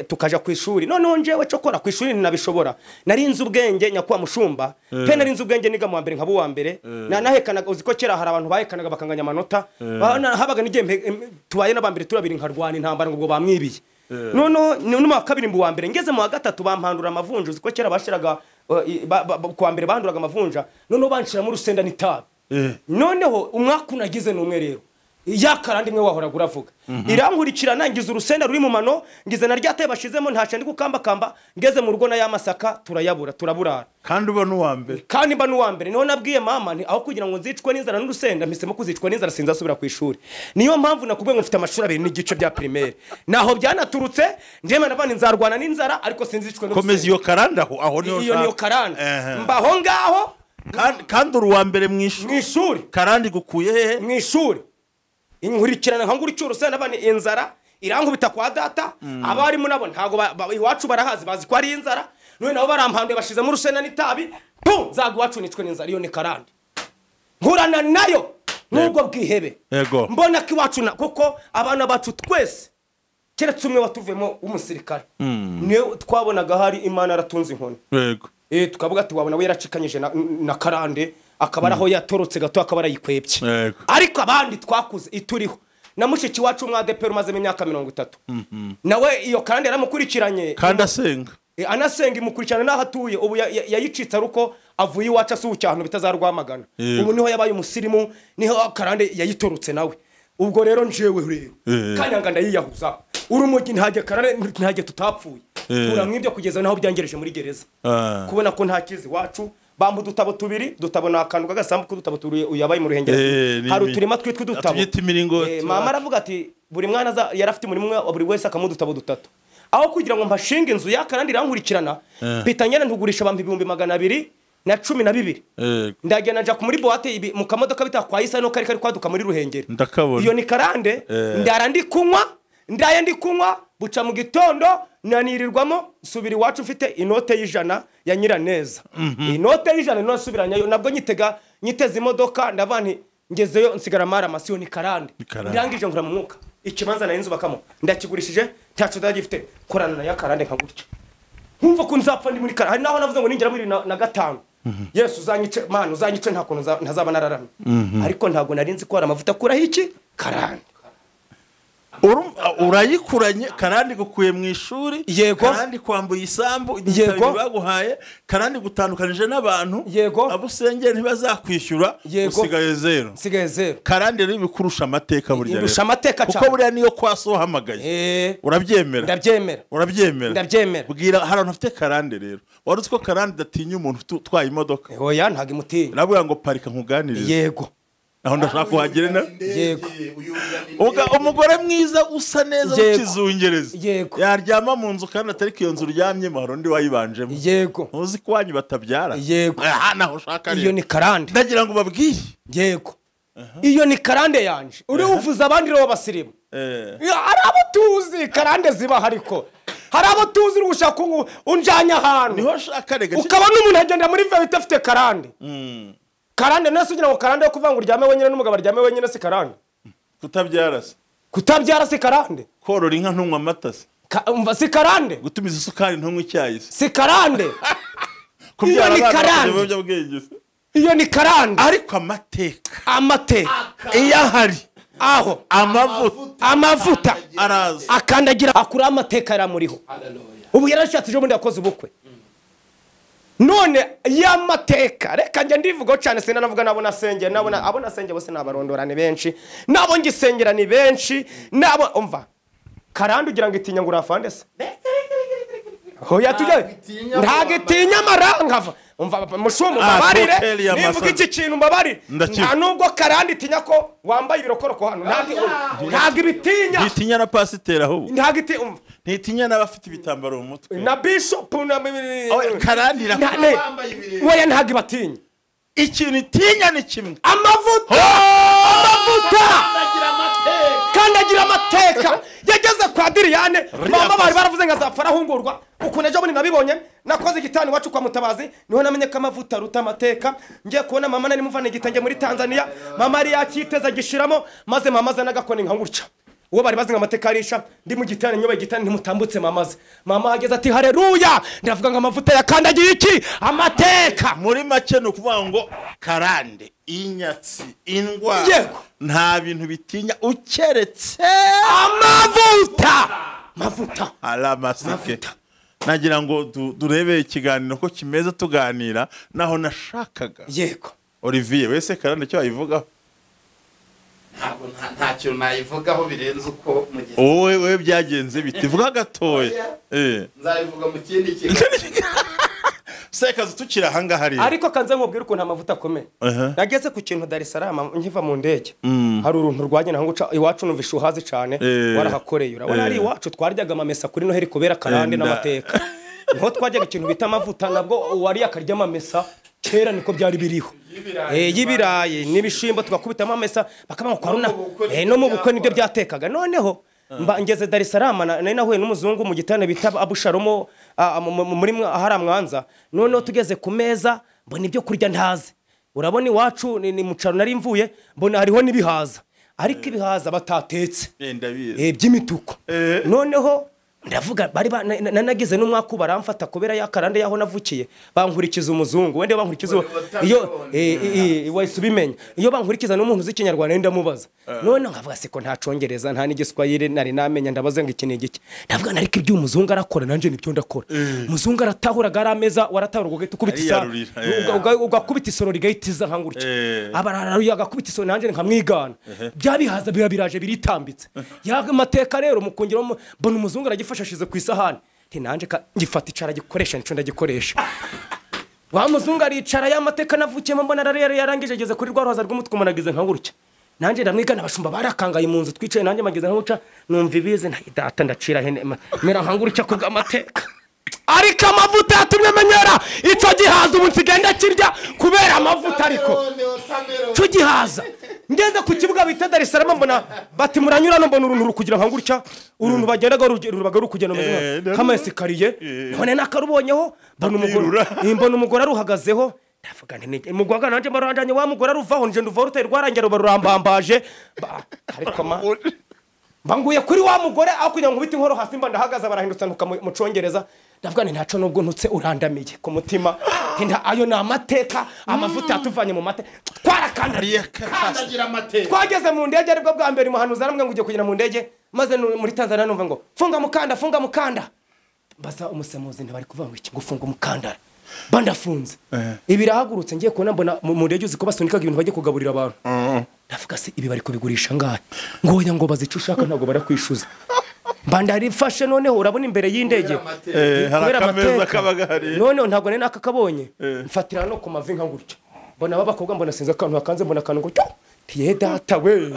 Tukaja ku ishuri. Noneho njewe cokora ku ishuri nabishobora. Narinze ubwenge nyakuwa mushumba, pe narinze ubwenge niga mu wa mbere nkaba uwa mbere. Nanahekanaga, uzi ko kera hari abantu bahekanaga bakanganya amanota. Habaga n'igihe tubaye n'abambere turabiri nkarwana intambara ngo ubwo bamwibiye. Noneho ni mu wa kabiri mbu wa mbere, ngeze mu wa gatatu bampandura amavunja. Uzi ko kera bashiraga ku wa mbere banduraga amavunja, noneho banshiramo urusenda n'itabi. Noneho umwaka unagize n'umwe rero yakarandi mwe wahoraga uravuga irankurikirana, ngize urusenda ruri mu mano, ngize na ryataye bashizemo ntaca ndi gukambakamba, ngeze mu rugo na yamasaka turayabura turaburara. Kandi uba n'uwa mbere. Kandi mba n'uwa mbere. Niho nabwiye mama nti aho kugira ngo nzicwe n'inzara n'urusenda mpisemo kuzicwa n'inzara sinzasubira ku ishuri. Niyo mpamvu nakubwiye ngo mfite amashuri 2.5 bya primaire. Naho byanaturutse ndema nabandi nzarwana n'inzara ariko sinzicwe n'urusenda. Komeza iyo karanda aho niyo. Iyo niyo karanda. Mbaho ngaho kandi uri uwa mbere mu ishuri. Karandi gukuye hehe? Mu ishuri. Inkurikirana nkangura icyo urusenda bane inzara irankubita kwa data. Abarimu nabo ntago iwacu barahazi bazi ko ari inzara, none nabo barampanduye bashizemo urusenda n'itabi, pu nzaga iwacu nicwe n'inzara. Iyo ni karande nkurana nayo nubwo bwihebe. Mbona ko iwacu kuko abana bacu twese keretse umwe watuvemo w'umusirikare niwe twabonaga hari Imana aratunze inkoni. Yego. Tukavuga ati wabona we yaracikanyije na karande akaba araho yatorotse gato akaba arayikwebye. Ariko abandi twakuze ituriho na mushiki wacu umwa ADPR umazemo imyaka 30 nawe iyo karande yaramukurikiranye kandi asenga anasenga imukurikirana naho atuye. Ubu yayicitse aruko avuye iwacu asuhuka ahantu bitazarwamagana. Ubu niho yabaye umusirimu, niho karande yayitorotse nawe. Ubwo rero njewe rero kanyanga ndayiyahuza urumugi ntajye karande ntajye tutapfuye kura mwibyo kugeza naho byangereje muri gereza. Kubona ko ntakizi wacu bambu dutabo tubiri dutabona akantu kagasambu kudutabo tubiri uyabaye mu ruhengeri hari uturima twitwa dutabo. Mama aravuga ati buri mwana yarafite muri mwe buri wese akamudutabo dutatu. Aho kugira ngo mpashinge inzu yakarandi irankurikirana pitanyana ntugurisha bambi 212,000. Ndagenda nja muri boîte ibi mu kamodoka bita kwa Isa no kari kari kwaduka muri ruhengeri. Iyo ni karande ndara ndi kunywa ndaye ndi kunywa buca mu gitondo nanirirwamo subira iwacu mfite inote y'ijana ya Nyiraneza. Inote y'ijana no subiranyayo nabwo nyitega nyiteze imodoka ndavanti ngezeyo nsigara mara masiyo ni karande. Ndangije nkura mu mwuka ikibanza nari nzubakamo ndakigurishije ntaco ndagifite korana na yakarande nka gutya nkumva ko nzapfa ndi muri karande. Hari naho navuze ngo ningera muri na 5 Yesu uzanyice mana uzanyice nta kuntu ntazaba nararamye. Ariko ntago nari nzi ko hari amavuta akuraho iki karande. Urayikuranye karandi gukuye mu ishuri, karandi kwambuye isambu igitabo baguhaye, karandi gutandukanije n'abantu, abo usengera ntibazakwishyura, usigaye zero. Usigaye zero. Karandi rero ibikurusha amateka burya rero. Irusha amateka cyane. Kuko buriya niyo kwaso uhamagaye. Urabyemera? Ndabyemera. Urabyemera? Ndabyemera. Bwira hari abantu ufite karande rero. Wari uzi ko karande idatinya umuntu utwaye imodoka? Oya ntago imutinya. Navuga ngo parika nkuganirize. Yego. Aho ndashaka kuhagera na yego. Umugore mwiza usa neza ukizungereza. Yego. Yaryama mu nzu kandi atari iyo nzu uryamyemo hari undi wayibanjemo. Yego. Ntuzi ko wanyu batabyara. Yego. Aha naho ushaka rero. Iyo ni karande. Ndagira ngo babwire. Yego. Iyo ni karande yanje. Uri uvuza abandi rero basirimu. Hari abo tuzi karande ziba hariko. Hari abo tuzi uri gushaka unjanya ahantu. Niho shaka rega. Ukabona umuntu agenda muri vewe afite karande. Karande nese ugira ngo karande yo kuvuga ngo uryame wenyine n'umugabo aryame wenyine si karande. Kutabyara se. Kutabyara si karande. Korora inka ntunywa amata se. Umva si karande. Gutumiza isukari ntunywa icyayi se. Si karande. Kubyara abana Iyo ni karande. Ariko amateka. Amateka. Iyo ahari. Aho. Amavuta. Araza. Akandagira akura amateka yaramuriho. Ubu yarashatse ejo bundi yakoze ubukwe. None y'amateka reka njye ndivuga cyane sinanavuga nabo nasengera nabona abo nasengera bose nabarondora ni benshi nabo ngisengera ni benshi nabo umva karande ugira ngo itinya ngo urafande se hoya tujye ntago itinya amaranga umva mushumu mbabarire nivuga iki kintu mbabarire nta nubwo karande itinya ko wambaye ibirokoroko hano ntago ibitinya ntitinya na pasiteri ahubwo ntago itinya umva ntitinya n'abafite ibitambaro mu mutwe na bishop na karande oya ntago ibatinya ikintu itinya ni kimwe amavuta amavuta kandagira amateka yageze kwa Diriyane mama bari baravuze ngo azapfa arahungurwa ukuntu ejo bundi nabibonye nakoze igitani iwacu kwa Mutabazi niho namenye ko amavuta aruta amateka ngiye kubona mama nari muvana igitenge muri Tanzania mama yari yakiteza gishiramo maze mama azana agakoni nka gutya uwo bari bazi ngo amateka arisha ndi mu gitani nyoba igitani ntimutambutse mamaze mama ageze ati haleluya ndavuga ngo amavuta yakandagiye iki amateka muri make ni ukuvuga ngo karande inyatsi indwara nta bintu bitinya ukeretse amavuta mavuta aramaseke nagira ngo durebe ikiganiro ko kimeze tuganira naho nashakaga yego Olivier wese karande cyo ayivugaho ntabwo nta kintu nayivugaho birenze uko mugenzi wowe we byagenze bite vuga gatoya nzayivuga mu kindi kiganiro sekazi tukira ahangaha rero ariko kanze nkubwira ukuntu amavuta akomeye nageze ku kintu Dar es Salaam nkiva mu ndege hari uruntu rwagenda nka guca iwacu numva uhazi cyane warahakoreye urabona ari iwacu twaryaga amamesa kuri Noheli kubera karande n'amateka niho twajyaga ikintu bita amavuta nabwo uwariye akarya amamesa kera niko byari biriho y'ibirayi n'ibishimbo tugakubitamo amamesa bakaba kwa runa no mu bukwe nibyo byatekaga noneho mba ngeze Dar es Salaam nari nahuye n'umuzungu mu gitane bita Abusharomo muri ahari Mwanza noneho tugeze ku meza mbona ibyo kurya ntazi urabona iwacu ni mucaro nari mvuye mbona hariho n'ibihaza ariko ibihaza batatetse by'imituku noneho ndavuga bari nanagize n'umwaka baramfata kubera ya karande yaho navukiye bankurikiza umuzungu wende bankurikiza iyo wahise ubimenya iyo bankurikiza n'umuntu uzi ikinyarwanda ndamubaza none nkavuga siko nta congereza nta n'igiswahili nari namenya ndabaza ngo iki ni igiki ndavuga ariko ibyo umuzungu arakora nanje nibyo ndakora umuzungu aratahuraga ari ameza waratahurwa ugahita ukubita isa ugakubita isoro rigahita nka gutya abarararuye agakubita isoro nanje nkamwigana byabihaza biba biraje biritambitse yamateka rero mukongera mbona umuzungu aragifashe ku isahani nti nanje ngifata icara gikoresha nico ndagikoresha wa muzungu aricara y'amateka navukiyemo mbona rero yarangije ageze kuri rwa ruhaza rw'umutwe umuntu nka gutya nanjye ndamwigana abashumba barakangaye mu nzu twicaye nanjye mageze nka gutya numva ibize data ndacira hene mera nka gutya ku bw'amateka ariko amavuta yatumye menyera icyo gihaza ubu nsigaye ndakirya kubera amavuta ariko cyo gihaza ngeze ku kibuga bita Dar es Salaam mbona bati muranyura no mbona uruntu rukugira nka gutya uruntu bagendaga rubaga rukugenda mu kama esikariye none nakarubonyeho mbona umugore aruhagazeho ndavuga nti mugwaga nanje mbaranjanye wa mugore aruvaho nje nduva rutari rwarangira barurambambaje ariko ma mbanguye kuri wa mugore aho kugira ngo nkubite inkoro hasi mba ndahagaze barahindutsa ntuka mu congereza ndavuga nti ntaco nubwo ntutse urandamiye ku mutima ayo ni amateka amavuta yatuvanye mu mateka twarakandariye twageze mu ndege aribwo bwa mbere umuhanuzi aramwe ngo ugiye kugera mu ndege Maze muri Tanzania numva ngo funga mukanda, funga mukanda. Baza umusemuzi ntibari kuvuga ngo iki, ngo funga umukandara. Bandafunze. Ibirahagurutse ngiye kubona mbona mu ndege uzi ko basunikaga ibintu bajye kugaburira abantu. Ndavuga se ibi bari kubigurisha ngahe? Ngo oya, ngo bazica ushaka ntabwo barakwishuza. Bandarifashe noneho urabona imbere y'indege. Hari akameza kabaga hari. Noneho ntabwo nari nakakabonye. Mfatira no ku mavi nka gutya. Mbona abakobwa mbona sinza akantu hakanze, mbona akantu ngo tiye data we.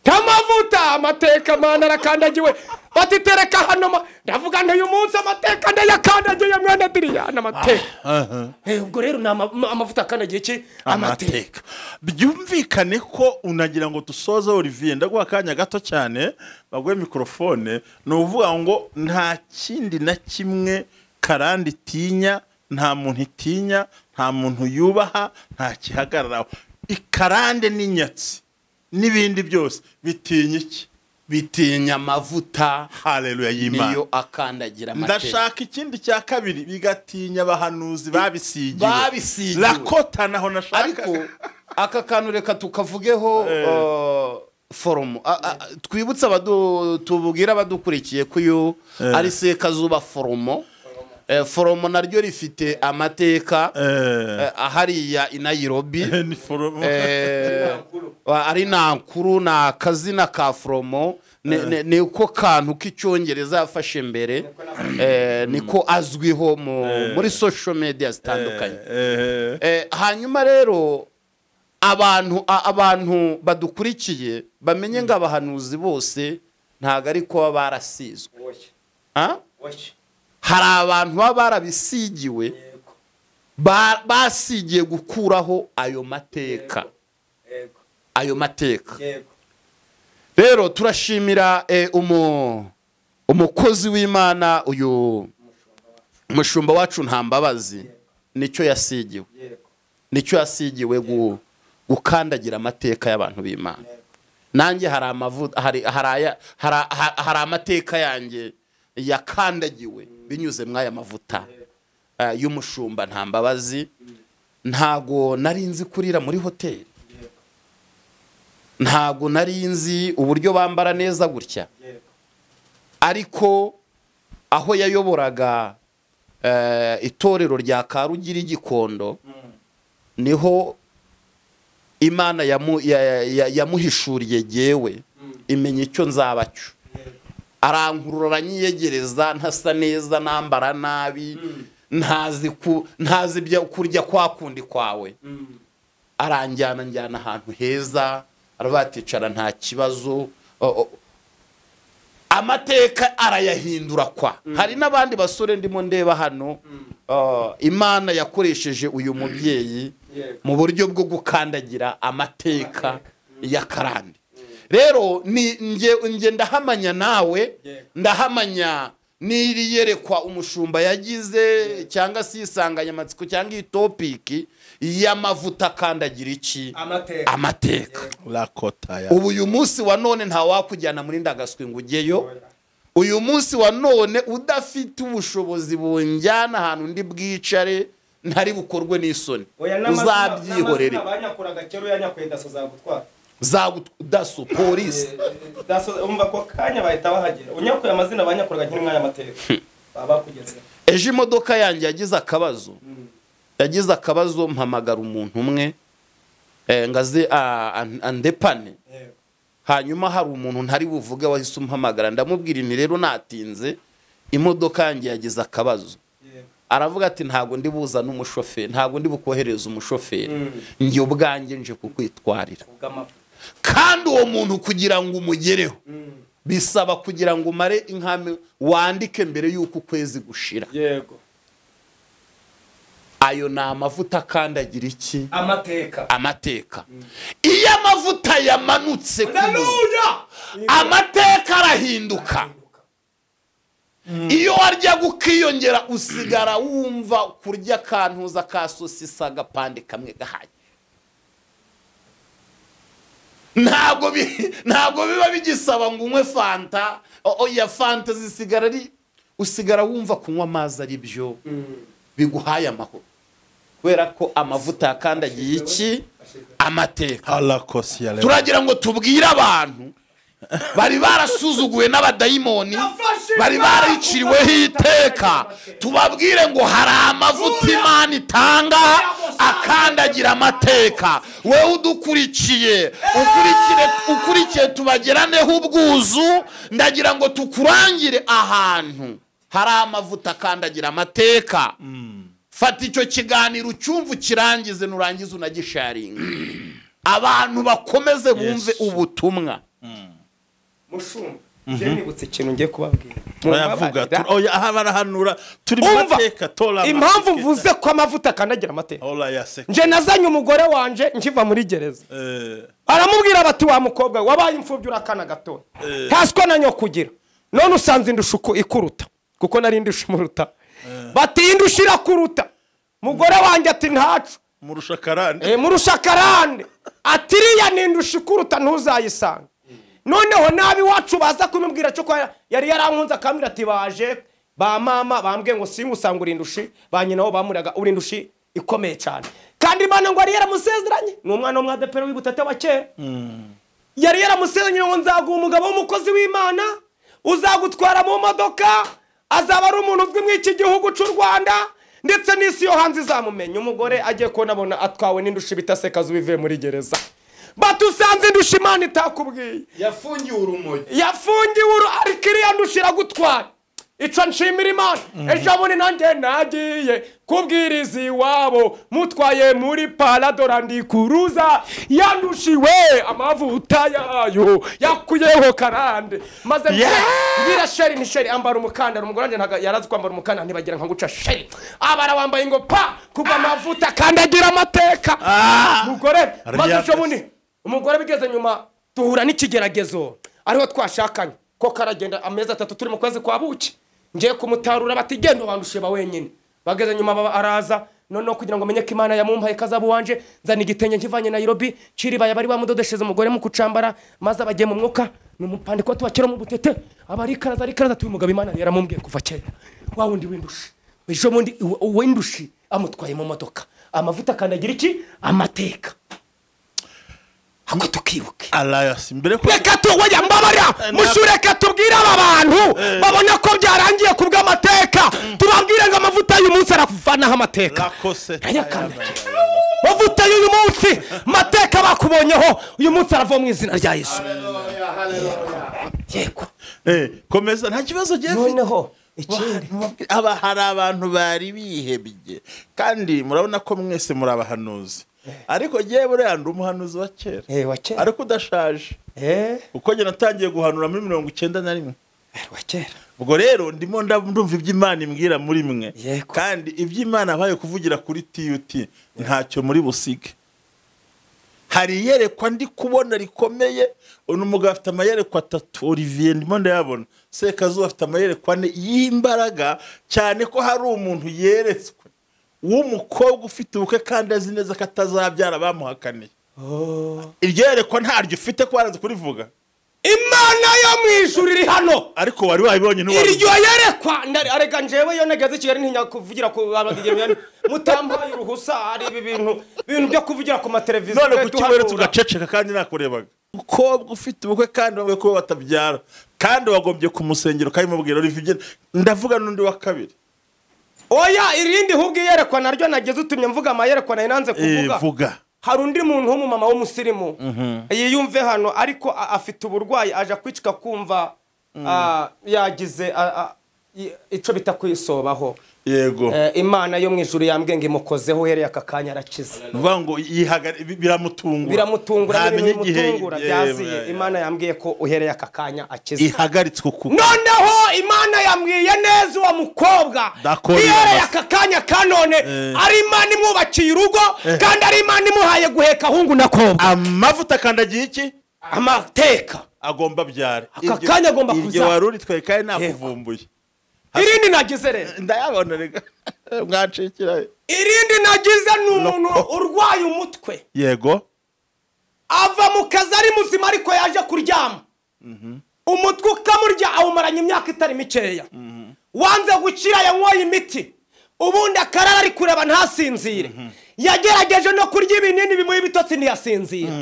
Tamavuta amateka mana arakandagiwe. Bati tereka hano, ndavuga nti uyu munsi amateka ndayakandagiye mwana Diriyana amateka. Ubwo rero ni amavuta akandagiye iki? Amateka. Byumvikane ko unagira ngo dusoze Olivier, ndaguha akanya gato cyane baguhe microphone. Ni uvuga ngo nta kindi na kimwe karande itinya, nta muntu itinya, nta muntu yubaha, nta kihagararaho. Ikarande n'inyatsi n'ibindi byose bitinya iki? Bitinya amavuta. Haleluya y'Imana. Niyo akandagira amateka. Ndashaka ikindi cya kabiri, bigatinya abahanuzi babisigiwe. Lakota naho nashaka. Ariko aka kantu reka tukavugeho foromo. Twibutse tubwira abadukurikiye ko uyu ari Sekazuba foromo. Foromo naryo rifite amateka ahariya i Nairobi. Ari nankuru na kazina ka foromo, ni uko kantu k'icyongereza yafashe mbere, niko azwiho muri social media zitandukanye. Hanyuma rero abantu badukurikiye bamenye ngo abahanuzi bose ntago ariko baba barasizwe. Hari abantu baba barabisigiwe, basigiye gukuraho ayo mateka. Ayo mateka. Rero turashimira umukozi w'Imana uyu mushumba wacu Ntambabazi, nicyo yasigiwe. Nicyo yasigiwe gukandagira amateka y'abantu b'Imana. Nanjye hari amavuta, hari amateka yanjye yakandagiwe binyuze mwaya mavuta y'umushumba Ntambabazi. Ntago nari nzi kurira muri hoteli, ntago nari nzi uburyo bambara neza gutya, ariko aho yayoboraga itorero rya Karugiri Gikondo niho Imana yamuhishuriye jewe imenya icyo nzabacyo. Arankurura nyiyegereza, ntasa neza, nambara nabi, ntazi ibyo kurya kwa kundi kwawe. Aranjyana njyana ahantu heza, arabaticara nta kibazo. Amateka arayahindura kwa. Hari n'abandi basore ndimo ndeba hano, Imana yakoresheje uyu mubyeyi mu buryo bwo gukandagira amateka ya karande. Rero ni nge ndahamanya nawe, ndahamanya niriyerekwa umushumba yagize cyangwa se isanganyamatsiko cyangwa itopiki y'amavuta akandagira iki? Amateka. Ubu uyu munsi wa none nta wakujyana muri ndagaswi ngo ujyeyo. Uyu munsi wa none udafite ubushobozi bunjyana ahantu ndi bwicare ntari bukorwe n'isoni, uzabyihorere. Za daso polisi daso umva ko kanya bahita bahagera unyakuye amazina abanyakoraga nkiri mwanya amateka baba kugeze. Ejo imodoka yanjye yagize akabazo, yagize akabazo mpamagara umuntu umwe ngaze andepane. Hanyuma hari umuntu ntari buvuge wahise umpamagara, ndamubwira nti rero natinze imodoka yanjye yagize akabazo. Aravuga ati ntago ndi buza n'umushoferi, ntago ndi bukohereza umushoferi, njye ubwanjye nje kukwitwarira. Kandi uwo muntu kugira ngo umugereho bisaba kugira ngo umare inkame wandike mbere yuko ukwezi gushira. Yego. Ayo ni amavuta akandagira iki? Amateka. Amateka. Iyo amavuta yamanutse ku muntu, amateka arahinduka. Iyo warya gukiyongera usigara wumva kurya kantuza ka sosisa agapande kamwe gahanye. Ntabwo biba bigisaba ngo unywe fanta, oya fanta zisigara ari usigara wumva kunywa amazi ari byo biguhaye amahoro, kubera ko amavuta yakandagiye iki? Amateka. Turagira ngo tubwire abantu Bari barasuzuguwe n'abadayimoni, bari bariciriweho iteka. Tubabwire ngo hari amavuta Imana itanga akandagira amateka. Wewe udukurikiye, ukurikiye tubageraneho ubwuzu, ndagira ngo tukurangire ahantu hari amavuta akandagira amateka. Fata icyo kiganiro ucyumve ukirangize, nurangize unagisharinga, abantu bakomeze bumve ubutumwa. Mushumba, je nibutse ikintu ngiye kubabwira. Muravuga oya, aha barahanura turi mu mateka tora. Impamvu mvuze ko amavuta akandagira amateka, nje nazanye umugore wanje nkiva muri gereza, aramubwira bati wa mukobwa wabaye imfubyi urakana gatoya, ntasiko na nyokugira, none usanze indushuko ikuruta, kuko nari indusha imuruta. Bati indusha irakuruta. Mugore wanjye ati ntacu murusha karande, murusha karande, ati iriya ni indusha ikuruta ntuzayisanga. Noneho nabi wacu baza kumubwira cyo ko yari yarankunze, akambwira ati baje ba mama bambwiye ngo singusanga urindushi, ba nyina bo bamuraga urindushi ikomeye cyane. Kandi Imana ngo yari yaramusezeranye, ni umwana w'umwadepero w'Ibutate wa kera. Yari yaramusezeranye ngo nzaguha umugabo w'umukozi w'Imana uzagutwara mu modoka, azaba ari umuntu uzwi mw'iki gihugu cy'u Rwanda ndetse n'isi yo hanze izamumenya. Umugore agiye kubona abona atwawe n'indushi bita Sekazuba ivuye muri gereza. Batusanze indusha Imana itakubwiye, yafungiwe urumogi, yafungiwe ariko iriya ndusha iragutwara. Ico nshimira Imana, ejo bundi nanjye nagiye kubwiriza iwabo, mutwaye muri Paradora ndikuruza, yandushiwe amavuta yayo yakuyeho karande. Maze mbwira sheri ni sheri ambara umukandara. Umugore wanjye ntago yarazi kwambara umukandara, ntibagira nka guca sheri, abara wambaye ngo pa kuva amavuta akandagira amateka. Mugore maze ejo bundi umugore bigeze nyuma duhura n'ikigeragezo ariho twashakanye, ko karagenda amezi 3 turi mu kwezi kwa buki, ngiye kumutarura bati genda wandusheba wenyine. Bageze nyuma araza, noneho kugira ngo menye ko Imana yamumpaye kazabu wanje, nzana igitenge nkivanye Nairobi kiribaya bari bamudodesheze umugore mu kucambara, maze abagiye mu mwuka numupandiko tubakira mu butete, abarikaraza arikaraza tuyu mugabo Imana yaramumbwiye kuva kera, wa wundi w'indushi ejo bundi w'indushi amutwaye mu modoka, amavuta akandagira iki amateka. Hako tukibuke Alayasi mbere ko reka tuwajya mbabarira mushureka tubwire aba bantu babona ko byarangiye kubwa amateka, tubabwire ngo amavuta y'uyu munsi aravanaho amateka. Amavuta y'uyu munsi mateka bakubonyeho uyu munsi arava mu izina rya Yesu. Yego. Komeza nta kibazo giye mfite. Noneho ikindi aba hari abantu bari bihebye, kandi murabona ko mwese muri abahanuzi. Ariko giye buriya ndi umuhanuzi wa kera, ariko udashaje, uko njye natangiye guhanura muri 91. Wa kera. Ubwo rero ndimo ndumva iby'Imana imbwira muri mwe, kandi iby'Imana abaye kuvugira kuri TUT ntacyo muri busige. Hari iyerekwa ndi kubona rikomeye, uno mugabo afite amayerekwa 3, Olivier ndimo ndayabona, Sekazuba afite amayerekwa 4 y'imbaraga, cyane ko hari umuntu yeretswe w'umukobwa ufite ubukwe kandi azi neza ko atazabyara bamuhakaniye. Iryo yerekwa ntaryo ufite ko waranze kurivuga. Imana yo mu ijuru iri hano, ariko wari wabibonye ntiwari. Iryo yerekwa arega njewe yo nageze Kigali ntinya kuvugira ku abadigemyani mutambaye uruhusa, ari ibi bintu byo kuvugira ku mateleviziyo. None kuki weretse ugaceceka kandi nakurebaga? Umukobwa ufite ubukwe kandi bavuga ko batabyara, kandi wagombye kumusengera ukabimubwira. Olivier, ndavuga n'undi wa kabiri. Oya, irindi hubwo iyerekwa naryo nageze utumye mvuga amayerekwa nari nanze kuvuga. Hari undi muntu w'umumama w'umusirimu yiyumve hano, ariko afite uburwayi aja kwicika kumva yagize ico bita kwisobaho. Yego. Imana yo mu ijuru yambwiye ngo imukozeho uhereye aka kanya arakize. Nuvuga ngo biramutungura. Biramutungura, bimutungura byaziye. Imana yambwiye ko uhereye aka kanya akize. Ihagaritswe ku. Noneho Imana yambwiye neza uwo mukobwa uhereye aka kanya kanone ari Imana imwubakiye urugo, kandi ari Imana imuhaye guheka hungu na kobwa. Amavuta akandagiye iki? Amateka. Agomba byara. Aka kanya agomba kuza. Iryo waruri twe kandi nakuvumbuye. Irindi nagize rero ndayabona rega mwacikira. Irindi nagize ni umuntu urwaye umutwe. Yego. Ava mu kazi ari muzima ariko yaje kuryama. Umutwe ukamurya awumaranye imyaka itari mikeya. Wanze gukira yanyoye imiti, ubundi akarara ari kureba ntasinzire. Yagerageje no kurya ibinini bimuha ibitotsi ntiyasinzira.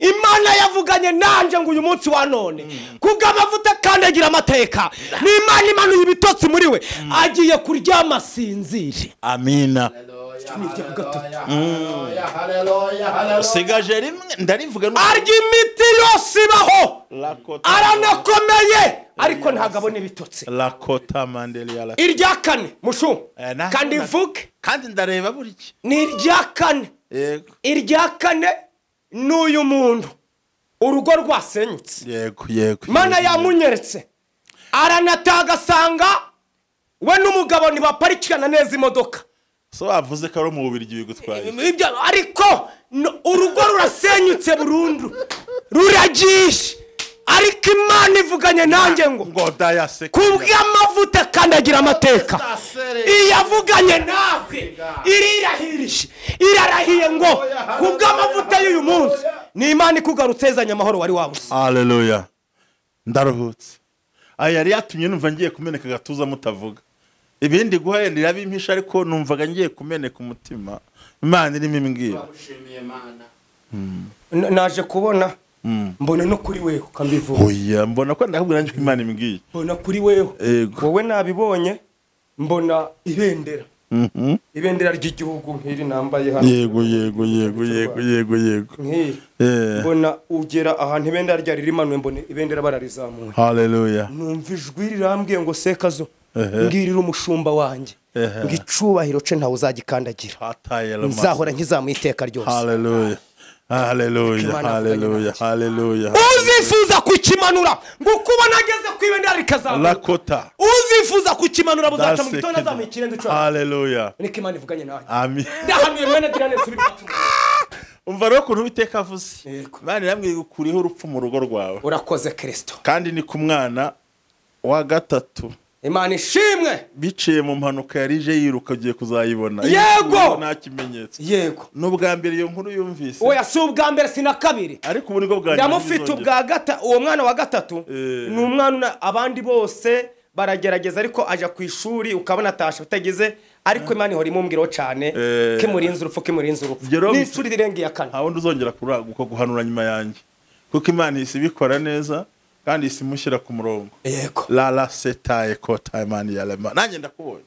Imana yavuganye nanje ngo uyu munsi wa none kubw'amavuta akandagira amateka, ni Imana imanuye ibitotsi muri we, agiye kuryama asinzire. Amina. Sigaje rimwe ndarivuga arya imiti yose ibaho, aranakomeye ariko ntabwo abona ibitotsi. Lakota Mandeli ya irya kane mushu kandi mvuge kandi ndareba buri ki ni irya kane. Yego, irya kane n'uyu muntu urugo rwasenyutse. Yego yego, Imana yamunyeretse aranataga asanga we n'umugabo ntibaparikirana neza imodoka. So bavuze ko ari mu Bubiligi bigutwaye ibyo, ariko urugo rurasenyutse burundu ruragishe. Ariko Imana ivuganye nanjye ngo kubw'amavuta akandagira amateka, iyavuganye nawe irirahirije, irarahiye ngo kubw'amavuta y'uyu munsi ni Imana ikugarutse izanye amahoro wari wabuze. Haleluya, ndaruhutse. Aya yari yatumye numva ngiye kumeneka gatuza mutavuga ibindi guhenda irabimpisha, ariko numvaga ngiye kumeneka umutima. Imana irimo imbwira. Naje kubona mbona no kuri wewe ukambivuga. Oya, mbona ko ndakubwira nje ko Imana imbwiye. Mbona kuri wewe. Wowe nabibonye mbona ibendera. Ibendera ry'igihugu nk'iri nambaye hano. Yego yego yego yego yego yego. Nk'iri. Mbona ugera ahantu ibendera ryari rimanuwe, mbona ibendera bararizamuye. Haleluya. Numva ijwi rirambwiye ngo Sekazo, ngirira umushumba wanjye ngo icubahiro ce ntawe uzagikandagira, nzahora nkizamuye iteka ryose. Haleluya. Haleluya, haleluya, haleluya. Uzifuza kukimanura ngo kubona ageze ku ibendera rikazamuka. Lakota. Uzifuza kukimanura buzaca mu gitondo azamuye ikirenze cyo. Haleluya. Niko Imana ivuganye nawe. Amen. Ndahanuye mwene Dirane subira. Umva rero kuntu Uwiteka avuze. Imana irambwiye gukuriho urupfu mu rugo rwawe. Urakoze Kristo. Kandi ni ku mwana wa gatatu. Imana ishimwe. Biciye mu mpanuka yarije yiruka ugiye kuzayibona. Yego, nta kimenyetso. Yego, n'ubwa mbere iyo nkuru yumvise. Oya, si ubwa mbere si na kabiri, ariko ubu nibwo bwa nyuma. Ndamufite ubwa gata, uwo mwana wa gatatu ni umwana abandi bose baragerageza, ariko aja ku ishuri ukabona atasha utagize, ariko Imana ihora imumbwiraho cyane kimurinze urupfu, kimurinze urupfu. N'ishuri rirengeye akana. Nta wundi uzongera guhanura nyuma yanjye, kuko Imana isi ibikora neza kandi isi mushyira ku murongo. Yego. La la setaye kota Imana yarema. Nanjye ndakubonye.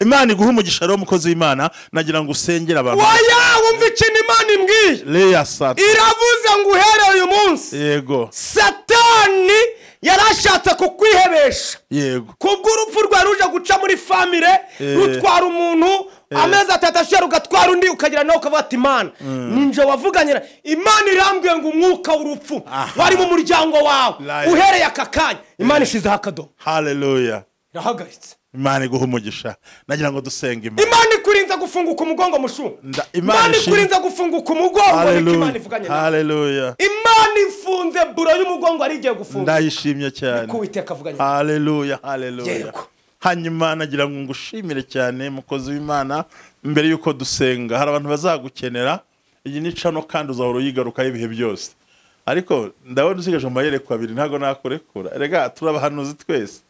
Imana iguha umugisha rero mukozi w'Imana, nagira ngo usengere abantu. Oya, wumva ikintu Imana imbwiye. Leya sata. Iravuze ngo uhereye uyu munsi. Yego. Satani yarashatse kukwihebesha. Yego. Kubw'urupfu rwa ruje guca muri famire, rutwara umuntu amezi atatu ashira rugatwara undi, ukagira nawe ukavuga ati Imana ninje wavuganye. Imana irambwiye ngo umwuka w'urupfu wari mu muryango wawe uhereye aka kanya Imana ishizeho akadomo. Haleluya. Irahagaritse. Imana iguha umugisha. Nagira ngo dusenge Imana. Imana ikurinza gufunguka umugongo mushu. Imana ikurinza gufunguka umugongo, niko Imana ivuganye nawe. Haleluya. Imana ifunze buro y'umugongo ari igiye gufunga. Ndayishimye cyane. Niko Uwiteka avuganye nawe. Haleluya, haleluya. Hanyuma nagira ngo ngushimire cyane mukozi w'Imana. Mbere yuko dusenga hari abantu bazagukenera, iyi ni cano kandi uzahora uyigaruka ibihe byose. Ariko ndabona usigaje amayerekwa abiri ntago nakurekura. Erega turabahanuzi twese.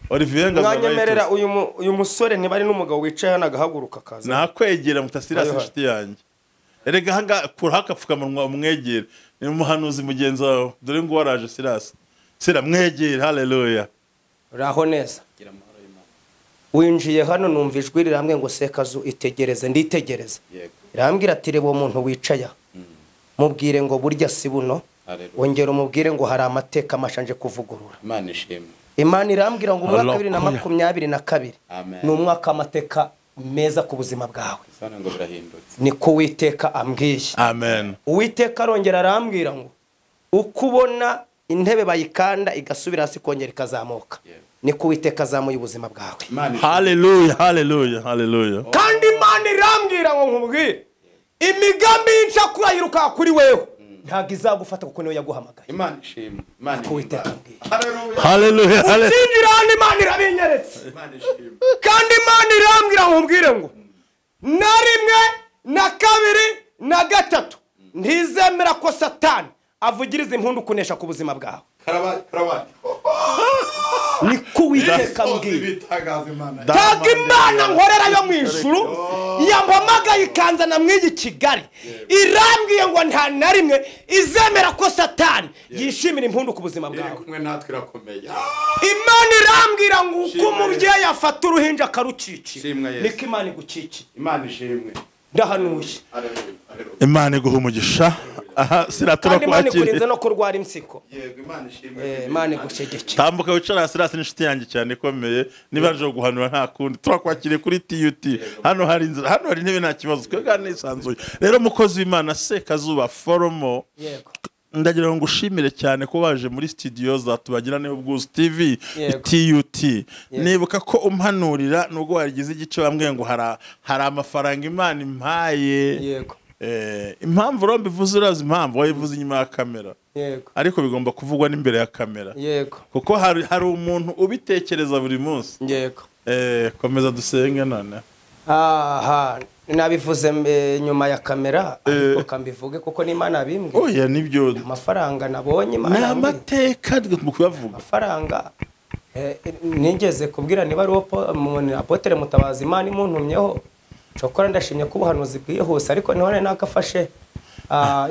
Olivier Mwanyemerera uyu musore niba ari n'umugabo wicaye hano agahaguruka kaza. Nakwegera mutasira inshuti yanjye. Erega hanga kura hakapfukamunwa umwegere. Ni umuhanuzi mugenzi wawe. Dore ngo waraje Silas. Sira mwegere, haleluya. Uraho neza. Winjiye hano numva ijwi rirambwiye ngo Sekazu itegereze, nditegereza. Irambwira ati reba uwo muntu wicaye. Mubwire ngo burya si buno. Wongera umubwire ngo hari amateka mashanje kuvugurura. Imana ishimwe. Imana irambwira ngo umwaka 2022 ni umwaka amateka meza ku buzima bwawe. Niko Uwiteka ambwiye. Amen. Uwiteka arongera arambwira ngo ukubona intebe bayikanda igasubira hasi kongera ikazamuka, niko Uwiteka azamuye ubuzima bwawe. Haleluya, haleluya, haleluya. Kandi Imana irambwira ngo nkubwire imigambi y'incakura yiruka kuri wewe ntabwo izagufata kuko niwe yaguhamagaye. Imana ishimwe. Imana ishimwe. Haleluya, haleluya. Utsinjira hano Imana irabinyeretse. Kandi Imana irambwira ngo nkubwire ngo na rimwe na kabiri na gatatu ntizemera ko Satani avugiriza impundu kunesha ku buzima bwawe. Karabaye. Niko Uwiteka mbwiye. Ntabwo Imana nkorera yo mu ijuru yampamagaye ikanzana mw'iyi Kigali, irambwiye ngo nta na rimwe izemera ko Satani yishimira impundu ku buzima bwawe. Imana irambwira ngo uko umubyeyi afata uruhinja akarukikira niko Imana igukikiye. Imana ishimwe. Ndahanuye. Imana iguha umugisha. Aha siratura kwakira. Imana ikurinze no kurwara impyiko. Yego, Imana ishimwe. Imana igushegeke. Tambuka wicara Sirasi n'inshuti yanjye cyane ikomeye, niba nje guhanura nta kundi. Turakwakiriye kuri TUT. Hano hari inzira, hano hari intebe nta kibazo. Twebwe nisanzuye. Rero mukozi w'Imana Sekazuba Foromo. Yego. Ndagira ngo ngushimire cyane ko waje muri studio za Tubagirane Ubwuzu TV TUT. Nibuka ko umpanurira nubwo warigize igice bambwiye ngo hari amafaranga Imana impaye. Yego. Impamvu rombi ivuze urazi impamvu wayivuze inyuma ya kamera. Yego. Ariko bigomba kuvugwa n'imbere ya kamera. Yego. Kuko hari umuntu ubitekereza buri munsi. Yego. Komeza dusenge none. Aha nabivuze nyuma ya kamera ariko kambivuge kuko n'Imana abimbwiye. Oya nibyo. Amafaranga nabonye Imana. Ni amateka mu kuyavuga. Amafaranga nigeze kubwira niba ari Apotre Mutabazi Imana imuntumyeho. Cokora ndashimye ko ubuhanuzi bwihuse ariko none nakafashe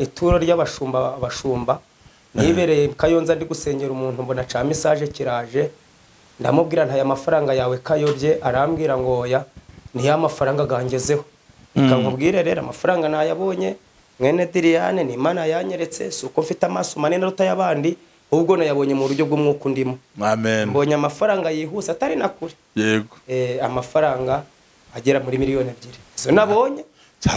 ituro ry'abashumba bashumba nibereye Kayonza ndi gusengera umuntu mbona ca message kiraje, ndamubwira nta ya mafaranga yawe kayobye, arambwira ngo oya ni ya mafaranga gangezeho. Kankubwire rero amafaranga nayabonye mwene Diriane ni Imana yanyeretse, si uko mfite amaso manini aruta y'abandi, ubwo nayabonye mu buryo bw'umwuka ndimo. Amen. Mbonye amafaranga yihuse atari nakure. Yego. Amafaranga agera muri 2 miliyoni. Izo nabonye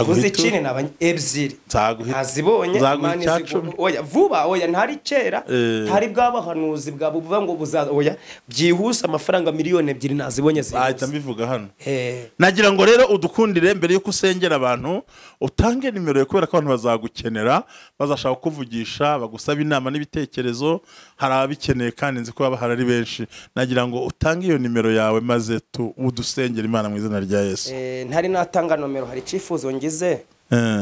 vuze ikindi nabanye 2. Azibonye Imana oya vuba, oya ntari kera, ntari bwabahanuzi bwa buvuga ngo buzaza, oya byihuse amafaranga 2 miliyoni nazibonye zihuse. Ahita mbivuga hano. Nagira ngo rero udukundire mbere yuko usengera abantu utange nimero yo kubera ko abantu bazagukenera, bazashaka kukuvugisha, bagusaba inama n'ibitekerezo, hari ababikeneye kandi nzi ko baba hari benshi. Nagira ngo utange iyo nimero yawe maze udusengere Imana mu izina rya Yesu. Ntari natanga nomero, hari icifuzo ngize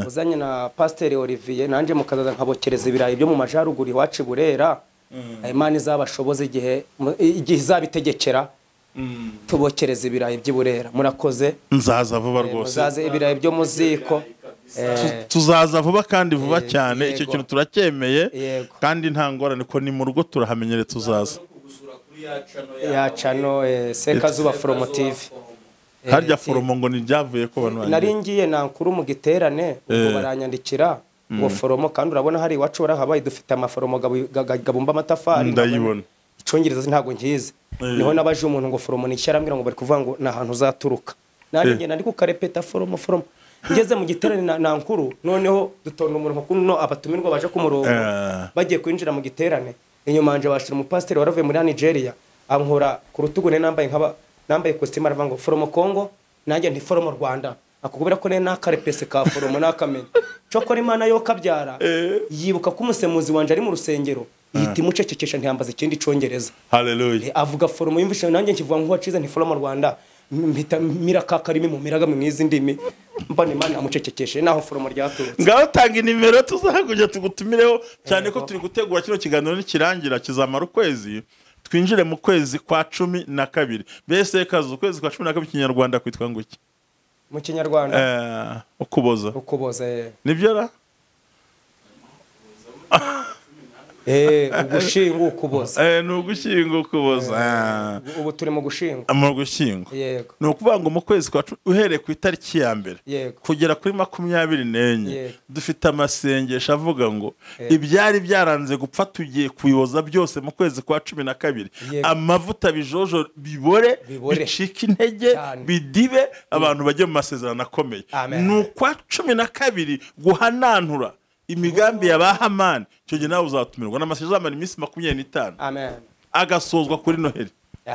uzanye na Pasteur Olivier nanje mukazaza nkabokereza ibirayi byo mu majaruguru iwacu Burera. Imana izabashoboze igihe izabitegekera tubokereza ibirayi by'i Burera. Murakoze. Nzaza vuba rwose. Muzaze ibirayi byo mu ziko. Tuzaza vuba kandi vuba cyane, icyo kintu turacyemeye kandi nta ngorane ko ni mu rugo turahamenyere tuzaza. Ya cano Sekazuba Foromo TV. Harya foromo ngo niryavuye ko abantu nari ngiye nankuru mu giterane ubwo baranyandikira ngo foromo, kandi urabona hari iwacu warahabaye dufite amaforomo gabumba amatafari. Ndayibona. Icongereza ntago nkize. Niho nabaje umuntu ngo foromo ni cyarambwira ngo bari kuvuga ngo na hantu uzaturuka. Nari ngenda ndi kukarepeta foromo foromo. Ngeze mu giterane nankuru noneho dutonda umurongo kuno abatumirwa baje ku murongo bagiye kwinjira mu giterane. Inyuma anje bashira umupasiteri waravuye muri Nigeria ankora ku rutugu ne nambaye nkaba nambaye costume aravuga ngo foromo Kongo nanjye nti foromo Rwanda, akubwira ko ne nakarepese ka foromo nakamenya. Cokora Imana yo kabyara yibuka ko umusemuzi wanje ari mu rusengero yita imucecekesha ntiyambaza ikindi congereza. Hallelujah. Avuga foromo yumvishe nanjye nkivuga ngo wacize nti foromo Rwanda, mpita mirakakarimi mu miraga mu izi ndimi mbona Imana amucecekeshe naho foromo ryaturutse. Ngaho tanga inimero tuzakuja tugutumireho cyane ko turi gutegura kino kiganiro nikirangira kizamara ukwezi. Twinjire mu kwezi kwa 12. Mbese kazo kwezi kwa 12 kinyarwanda kwitwa ngo iki? Mu kinyarwanda Ukuboza. Ukuboza. Nibyo ra? Ugushinga Ukuboza. Ni ugushinga Ukuboza. Ubu turi mu gushinga. Mu gushinga. Yego. Ni ukuvuga ngo mu kwezi kwa uhereye ku itariki ya mbere kugera kuri 24 dufite amasengesho avuga ngo ibyari byaranze gupfa tugiye kuyoza byose mu kwezi kwa 12. Amavuta bijojo bibore bicika intege bidibe abantu bajye mu masezerano akomeye. Ni ukwa 12 guhanantura imigambi ya Bahamani. Cyo gihe nawe uzatumirwa n'amasezerano amara iminsi 25. Amen. Agasozwa kuri Noheli.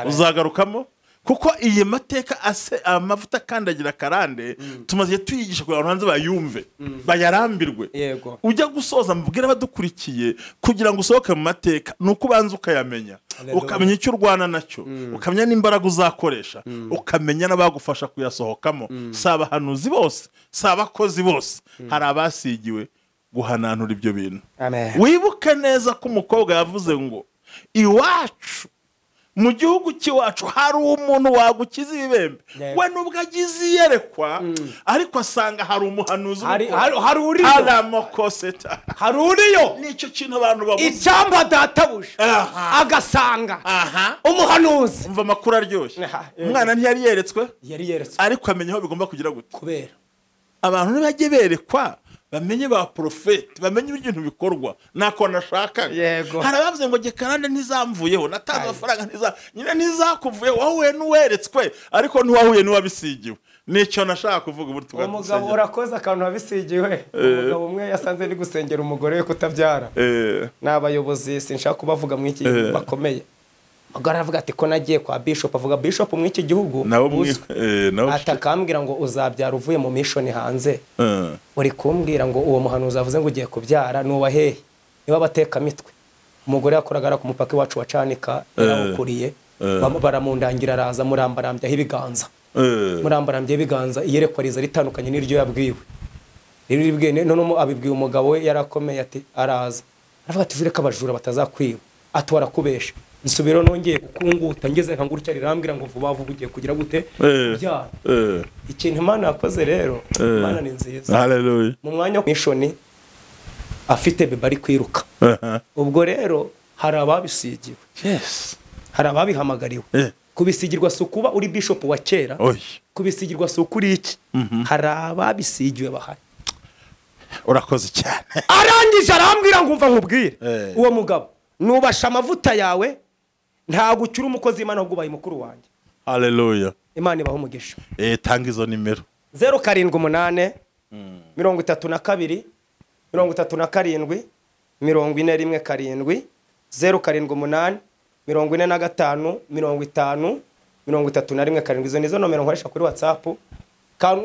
Uzagarukamo kuko iyi mateka ase amavuta kandagira karande tumaze tuyigisha kugira ngo hanze bayumve bayarambirwe. Yego. Ujya gusoza mbwira abadukurikiye kugira ngo usohoke mu mateka nuko ubanza ukayamenya, ukamenya icyo urwana nacyo, ukamenya n'imbaraga uzakoresha, ukamenya n'abagufasha kuyasohokamo. Si abahanuzi bose, si abakozi bose, hari abasigiwe guhananura ibyo bintu. Amen. Wibuke neza ko umukobwa yavuze ngo Iwacu mu gihugu cy'iwacu hari umuntu wagukiza ibibembe, we nubwo agize iyerekwa ariko asanga hari umuhanuzi, hari uriyo, hari uriyo. Nicyo kintu abantu babuze. Icyamba databuja agasanga umuhanuzi. Umva amakuru aryoshye. Umwana ntiyari yeretswe, yari yeretswe, ariko amenya aho bigomba kugira gute. Kubera abantu ntibajye berekwa, bamenye ba profete, bamenye ibintu bikorwa nako nashakaga. Hari abavuze ngo gekarande ntizamvuyeho, natanze amafaranga ntiza nyine ntizakuvuyeho, wahuye n'uweretswe ariko ntiwahuye n'uwabisigiwe. Nicyo nashaka kuvuga. Ubu tugatse umugabo urakoze akantu wabisigiwe. Umugabo umwe yasanze ni gusengera umugore we kutabyara, n'abayobozi sinshaka kubavuga mu iki bakomeye. Umugore aravuga ati ko nagiye kwa bishop, avuga bishop mu iki gihugu atakambwira ngo uzabyara uvuye mu mission hanze. Uri kumbwira ngo uwo muhanuzi avuze ngo ugiye kubyara nuba hehe? Niba bateka mitwe. Umugore yakoraga ku mupaka wacu wacanika yarawukuriye, baramundangira araza murambarambyaho ibiganza. Murambarambye ibiganza, iyerekwa riza ritandukanye n'iryo yabwiwe. Rero none abibwiye umugabo we yarakomeye ati araza. Aravuga ati jureka abajura batazakwiba. Atwara kubesha. Nsubiro nongeye gukunguta ngeze nka ngurutya rirambwira ngo vuba vuba ugiye kugira gute byara. Ikintu Imana yakoze rero, Imana ni nziza. Hallelujah. Mu mwanya mission afite bebe ari kwiruka. Ubwo rero hari ababisigiwe. Yes. Hari ababihamagariwe. Kubisigirwa si ukuba uri bishop wa kera. Kubisigirwa si ukuri iki. Hari ababisigiwe bahari. Urakoze cyane. Arangije arambwira ngo umva nkubwire. Uwo mugabo nubasha amavuta yawe ntago ukiri umukozi Imana ahubwo ubaye mukuru wanjye. Hallelujah. Imana ibahe umugisha. Tanga izo nimero. 078 32 37 41 7 078 45 50 31 7. Izo nizo nomero nkoresha kuri WhatsApp.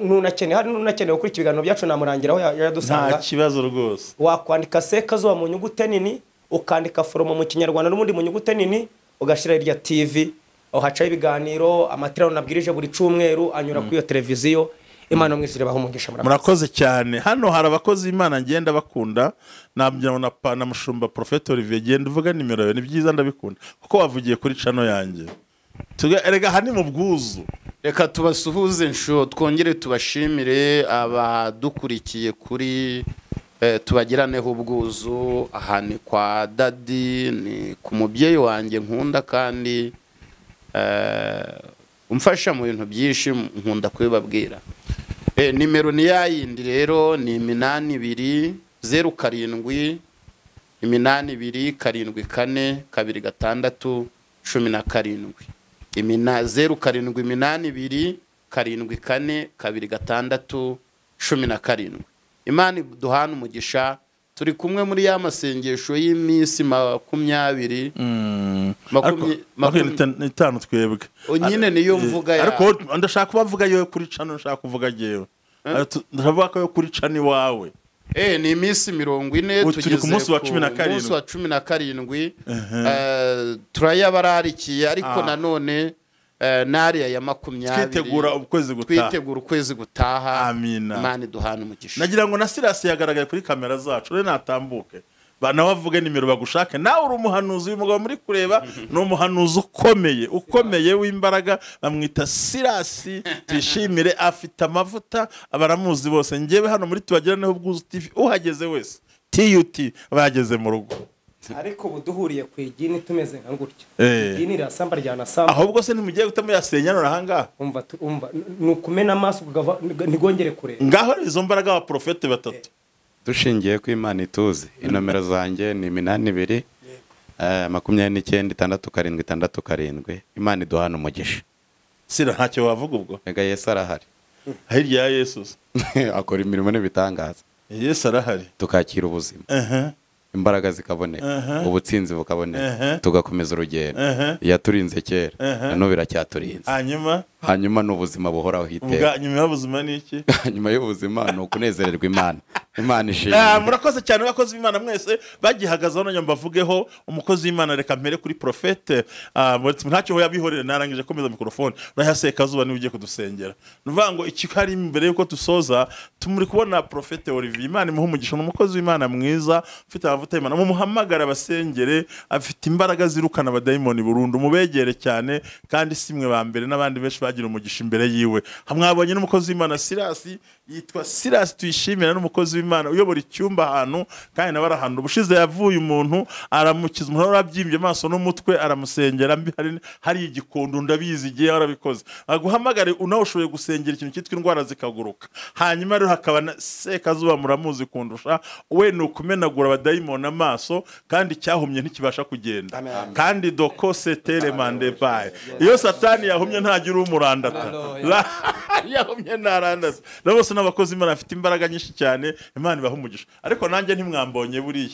Nunakene hari nunakeneye gukora ibiganiro byacu namurangiraho yadusanga. Nta kibazo rwose. Wakwandika Sekazuba mu nyugute nini, ukandika foromo mu Kinyarwanda n'ubundi mu nyugute nini, ugashira irya TV, aho hacaho ibiganiro, amatirano nabwirije buri cyumweru anyura kuri iyo televiziyo. Imana mwishyire baho umugisha. Murakoze cyane. Hano hari abakozi Imana ngenda bakunda, nabyo na na mushumba Prophet Olivier, genda uvuga nimero yawe, ni byiza ndabikunda kuko wavugiye kuri channel yanjye. Erega hani mu bwuzu. Reka tubasuhuze nsho, twongere tubashimire abadukurikiye kuri tubagiraneho ubwuzu. Aha ni kwa Dadi, ni ku mubyeyi wanjye nkunda kandi umfasha mu bintu byinshi nkunda kubibabwira. Nimero ni yayindi rero ni 82 07 82 74 26 17. Imina 07 82 74 26 17. Imana duhana umugisha. Turi kumwe muri ya masengesho y'iminsi 25 twebwe nyine niyo mvuga ya, ariko ndashaka kubavuga yo kuri channel, ndashaka kuvuga jewe ndavuga ko yo kuri channel wawe. Ni iminsi 40, tugeze ku munsi wa 17. Munsi wa 17 turayabararikiye, ariko nanone nariya ya 20 twitegura ukwezi gutaha. Twitegura ukwezi gutaha. Amina. Imana duhana umugisha. Nagira ngo na Silas yagaragaye kuri kamera zacu, rero natambuke bana bavuge nimero bagushake. Nawe uri umuhanuzi, uyu mugabo muri kureba ni umuhanuzi ukomeye ukomeye w'imbaraga, bamwita Silas Tuyishimire, afite amavuta abaramuzi bose. Ngewe hano muri tubagiraneho ubwuzu TV, uhageze wese TUT bageze mu rugo. Ariko ubu duhuriye ku igini tumeze nka gutya. Igini rirasamba ryanasamba. Ahubwo se ntimugiye gutamo yasenya none ahangaha. Umva nukumena amaso ntigongere kureba. Ngaho izo mbaraga wa profete batatu. Dushingiye ku Imana ituzi. Inomero zanjye ni 82 29 67 67. Imana iduhana umugisha. Sira ntacyo wavuga ubwo. Ega Yesu arahari. Hirya ya Yesu akora imirimo n'ibitangaza. Yesu arahari. Tukakira ubuzima. Imbaraga zikaboneka, ubutsinzi bukaboneka, tugakomeza urugendo. Yaturinze kera, none biracyaturinze. Hanyuma n'ubuzima buhoraho iteka. Nyuma y'ubuzima ni iki? Nyuma y'ubuzima ni ukunezererwa Imana. Imana ishimwe. Murakoze cyane abakozi b'Imana mwese bagihagazeho none mbavugeho. Umukozi w'Imana reka mpere kuri Prophète, ntacyo yabihorere narangije komeza mikrofone. Uraha Sekazuba niwe ugiye kudusengera. Nuvuga ngo iki hari imbere yuko dusoza tumuri kubona Prophète Olivier. Imana imuhe umugisha, ni umukozi w'Imana mwiza ufite amavuta y'Imana. Mumuhamagara abasengere, afite imbaraga zirukana abadayimoni burundu, mubegere cyane kandi simwe ba mbere n'abandi benshi bagira umugisha imbere yiwe. Hamwabonye n'umukozi w'Imana Sirasi, yitwa Sirasi tuyishimira, n'umukozi w'Imana uyobora icyumba ahantu kandi nawe arahantu. Ubushize yavuye umuntu aramukiza, umuntu arabyimbye amaso n'umutwe aramusengera, hari igikondo ndabizi igihe yarabikoze. Aguhamagare unawe ushoboye gusengera ikintu cyitwa indwara zikaguruka. Hanyuma rero hakaba na Sekazuba muramuzi kundusha, we ni ukumenagura abadayimoni amaso kandi cyahumye ntikibasha kugenda. Kandi doko setere mande baye, iyo Satani yahumye ntagira umurandata, yahumye ntarandata. Na bose n'abakozi Imana afite imbaraga nyinshi cyane, Imana ibaha umugisha. Ariko nanjye ntimwambonye buriya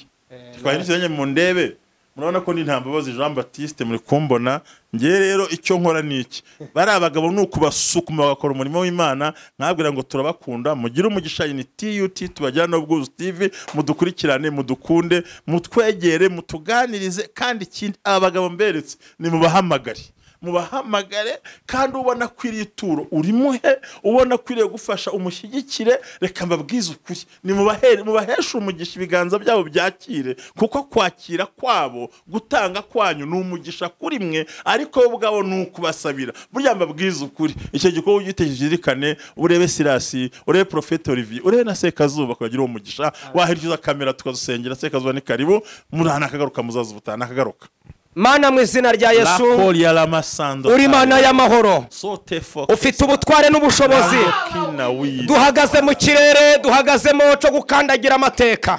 twahindukiranye mu ndebe, murabona ko ni Ntambabazi Jean Baptiste muri kumbona. Ngiye rero icyo nkora niki, bari abagabo ni ukubasukuma bagakora umurimo w'Imana. Nkabwira ngo turabakunda, mugire umugisha. Ni TUT tubajyana n'Ubwuzu TV, mudukurikirane, mudukunde, mutwegere, mutuganirize. Kandi ikindi abagabo mberetse ni mubahamagare, mubahamagare kandi ubona akwiriye ituro urimuhe, ubona akwiriye gufasha umushyigikire. Reka mbabwize ukuri, ni mubaheshe umugisha, ibiganza byabo byakire, kuko kwakira kwabo, gutanga kwanyu ni umugisha kuri mwe, ariko bo ubwabo ni ukubasabira. Burya mbabwize ukuri, icyo gikorwa ugitekerezirikane, urebe Sirasi, urebe Prophète Olivier, urebe na Sekazuba kugira uwo mugisha. Wahiriza kamera tukazusengera. Sekazuba ni karibu, murana akagaruka, muzaza ubutana akagaruka. Mana mu izina rya Yesu, uri Mana y'amahoro, ufite ubutware n'ubushobozi. Duhagaze mu kirere, duhagazemo cyo gukandagira amateka.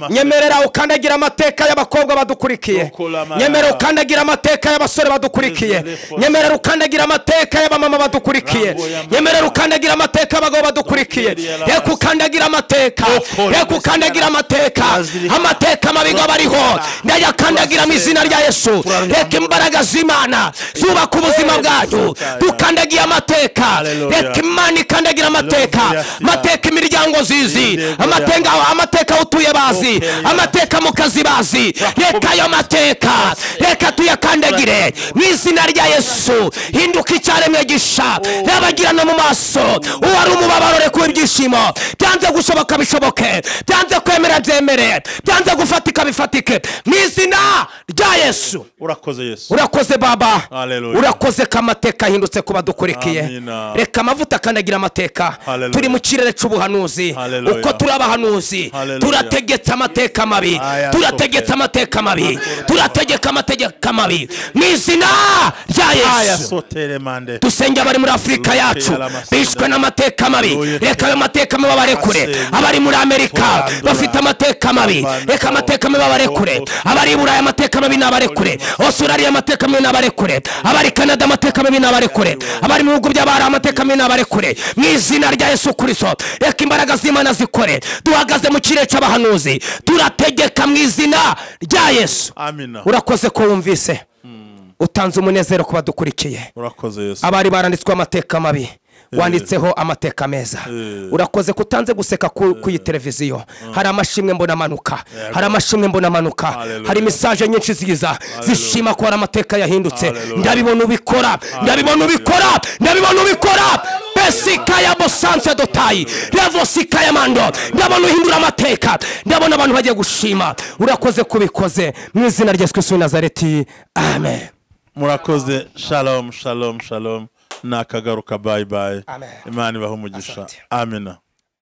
Nyemerera ukandagira amateka y'abakobwa badukurikiye, nyemerera ukandagira amateka y'abasore badukurikiye, nyemerera ukandagira amateka y'abamama badukurikiye, nyemerera ukandagira amateka y'abagabo badukurikiye. Reka ukandagira amateka, reka ukandagira amateka, amateka mabi bariho ndayakandagira mu izina rya Yesu. Reka imbaraga z'Imana zubaka ubuzima bwanyu. Dukandagiye amateka, reka Imana ikandagira amateka, amateka imiryango zizi, amateka utuye bazi, amateka mu kazi bazi. Reka ayo mateka, reka tuyakandagire mu izina rya Yesu. Hinduka icyaremwe gisha, rabagirana mu maso, uwari umubabaro reka ibyishimo. Byanze gushoboka bishoboke, byanze kwemera byemere, byanze gufatika bifatike mu izina rya Yesu. Urakoze Yesu, urakoze Baba, urakoze ko amateka ahindutse kuba dukurikiye. Reka amavuta akandagira amateka. Turi mu kirere cy'ubuhanuzi, uko turi abahanuzi turategetse amateka mabi, turategetse amateka mabi, turategeka amateka mabi mu izina rya Yesu. Dusenge abari muri Afurika yacu bishwe n'amateka mabi, reka ayo mateka mabi babarekure. Abari muri Amerika bafite amateka mabi, reka amateka mabi babarekure. Abari i Burayi amateka mabi n'abarekure. Australia amateka mabi n'abarekure. Abari Canada amateka mabi n'abarekure. Abari mu bihugu by'abari amateka mabi n'abarekure mu izina rya Yesu Kristo. Reka imbaraga z'Imana zikore. Duhagaze mu kirere cy'abahanuzi, turategeka mu izina rya Yesu. Amina. Urakoze ko wumvise, utanze umunezero ku badukurikiye. Urakoze Yesu. Abari baranditswe amateka mabi wanditseho amateka meza. Urakoze kutanze guseka ku televiziyo. Hari amashimwe mbona amanuka, hari amashimwe mbona amanuka, hari message nyinshi ziza zishima ko hari amateka yahindutse. Ndabibona ubikora, ndabibona ubikora, ndabibona ubikora. Besika ya bosanse dotayi revosika ya mando, ndabona uhindura amateka, ndabona abantu bagiye gushima. Urakoze kubikoze mu izina rya Yesu Kristo w'i Nazareti, amen. Murakoze. Shalom, shalom, shalom. Nakagaruka, bye bye. Imana ibahe umugisha. Amina.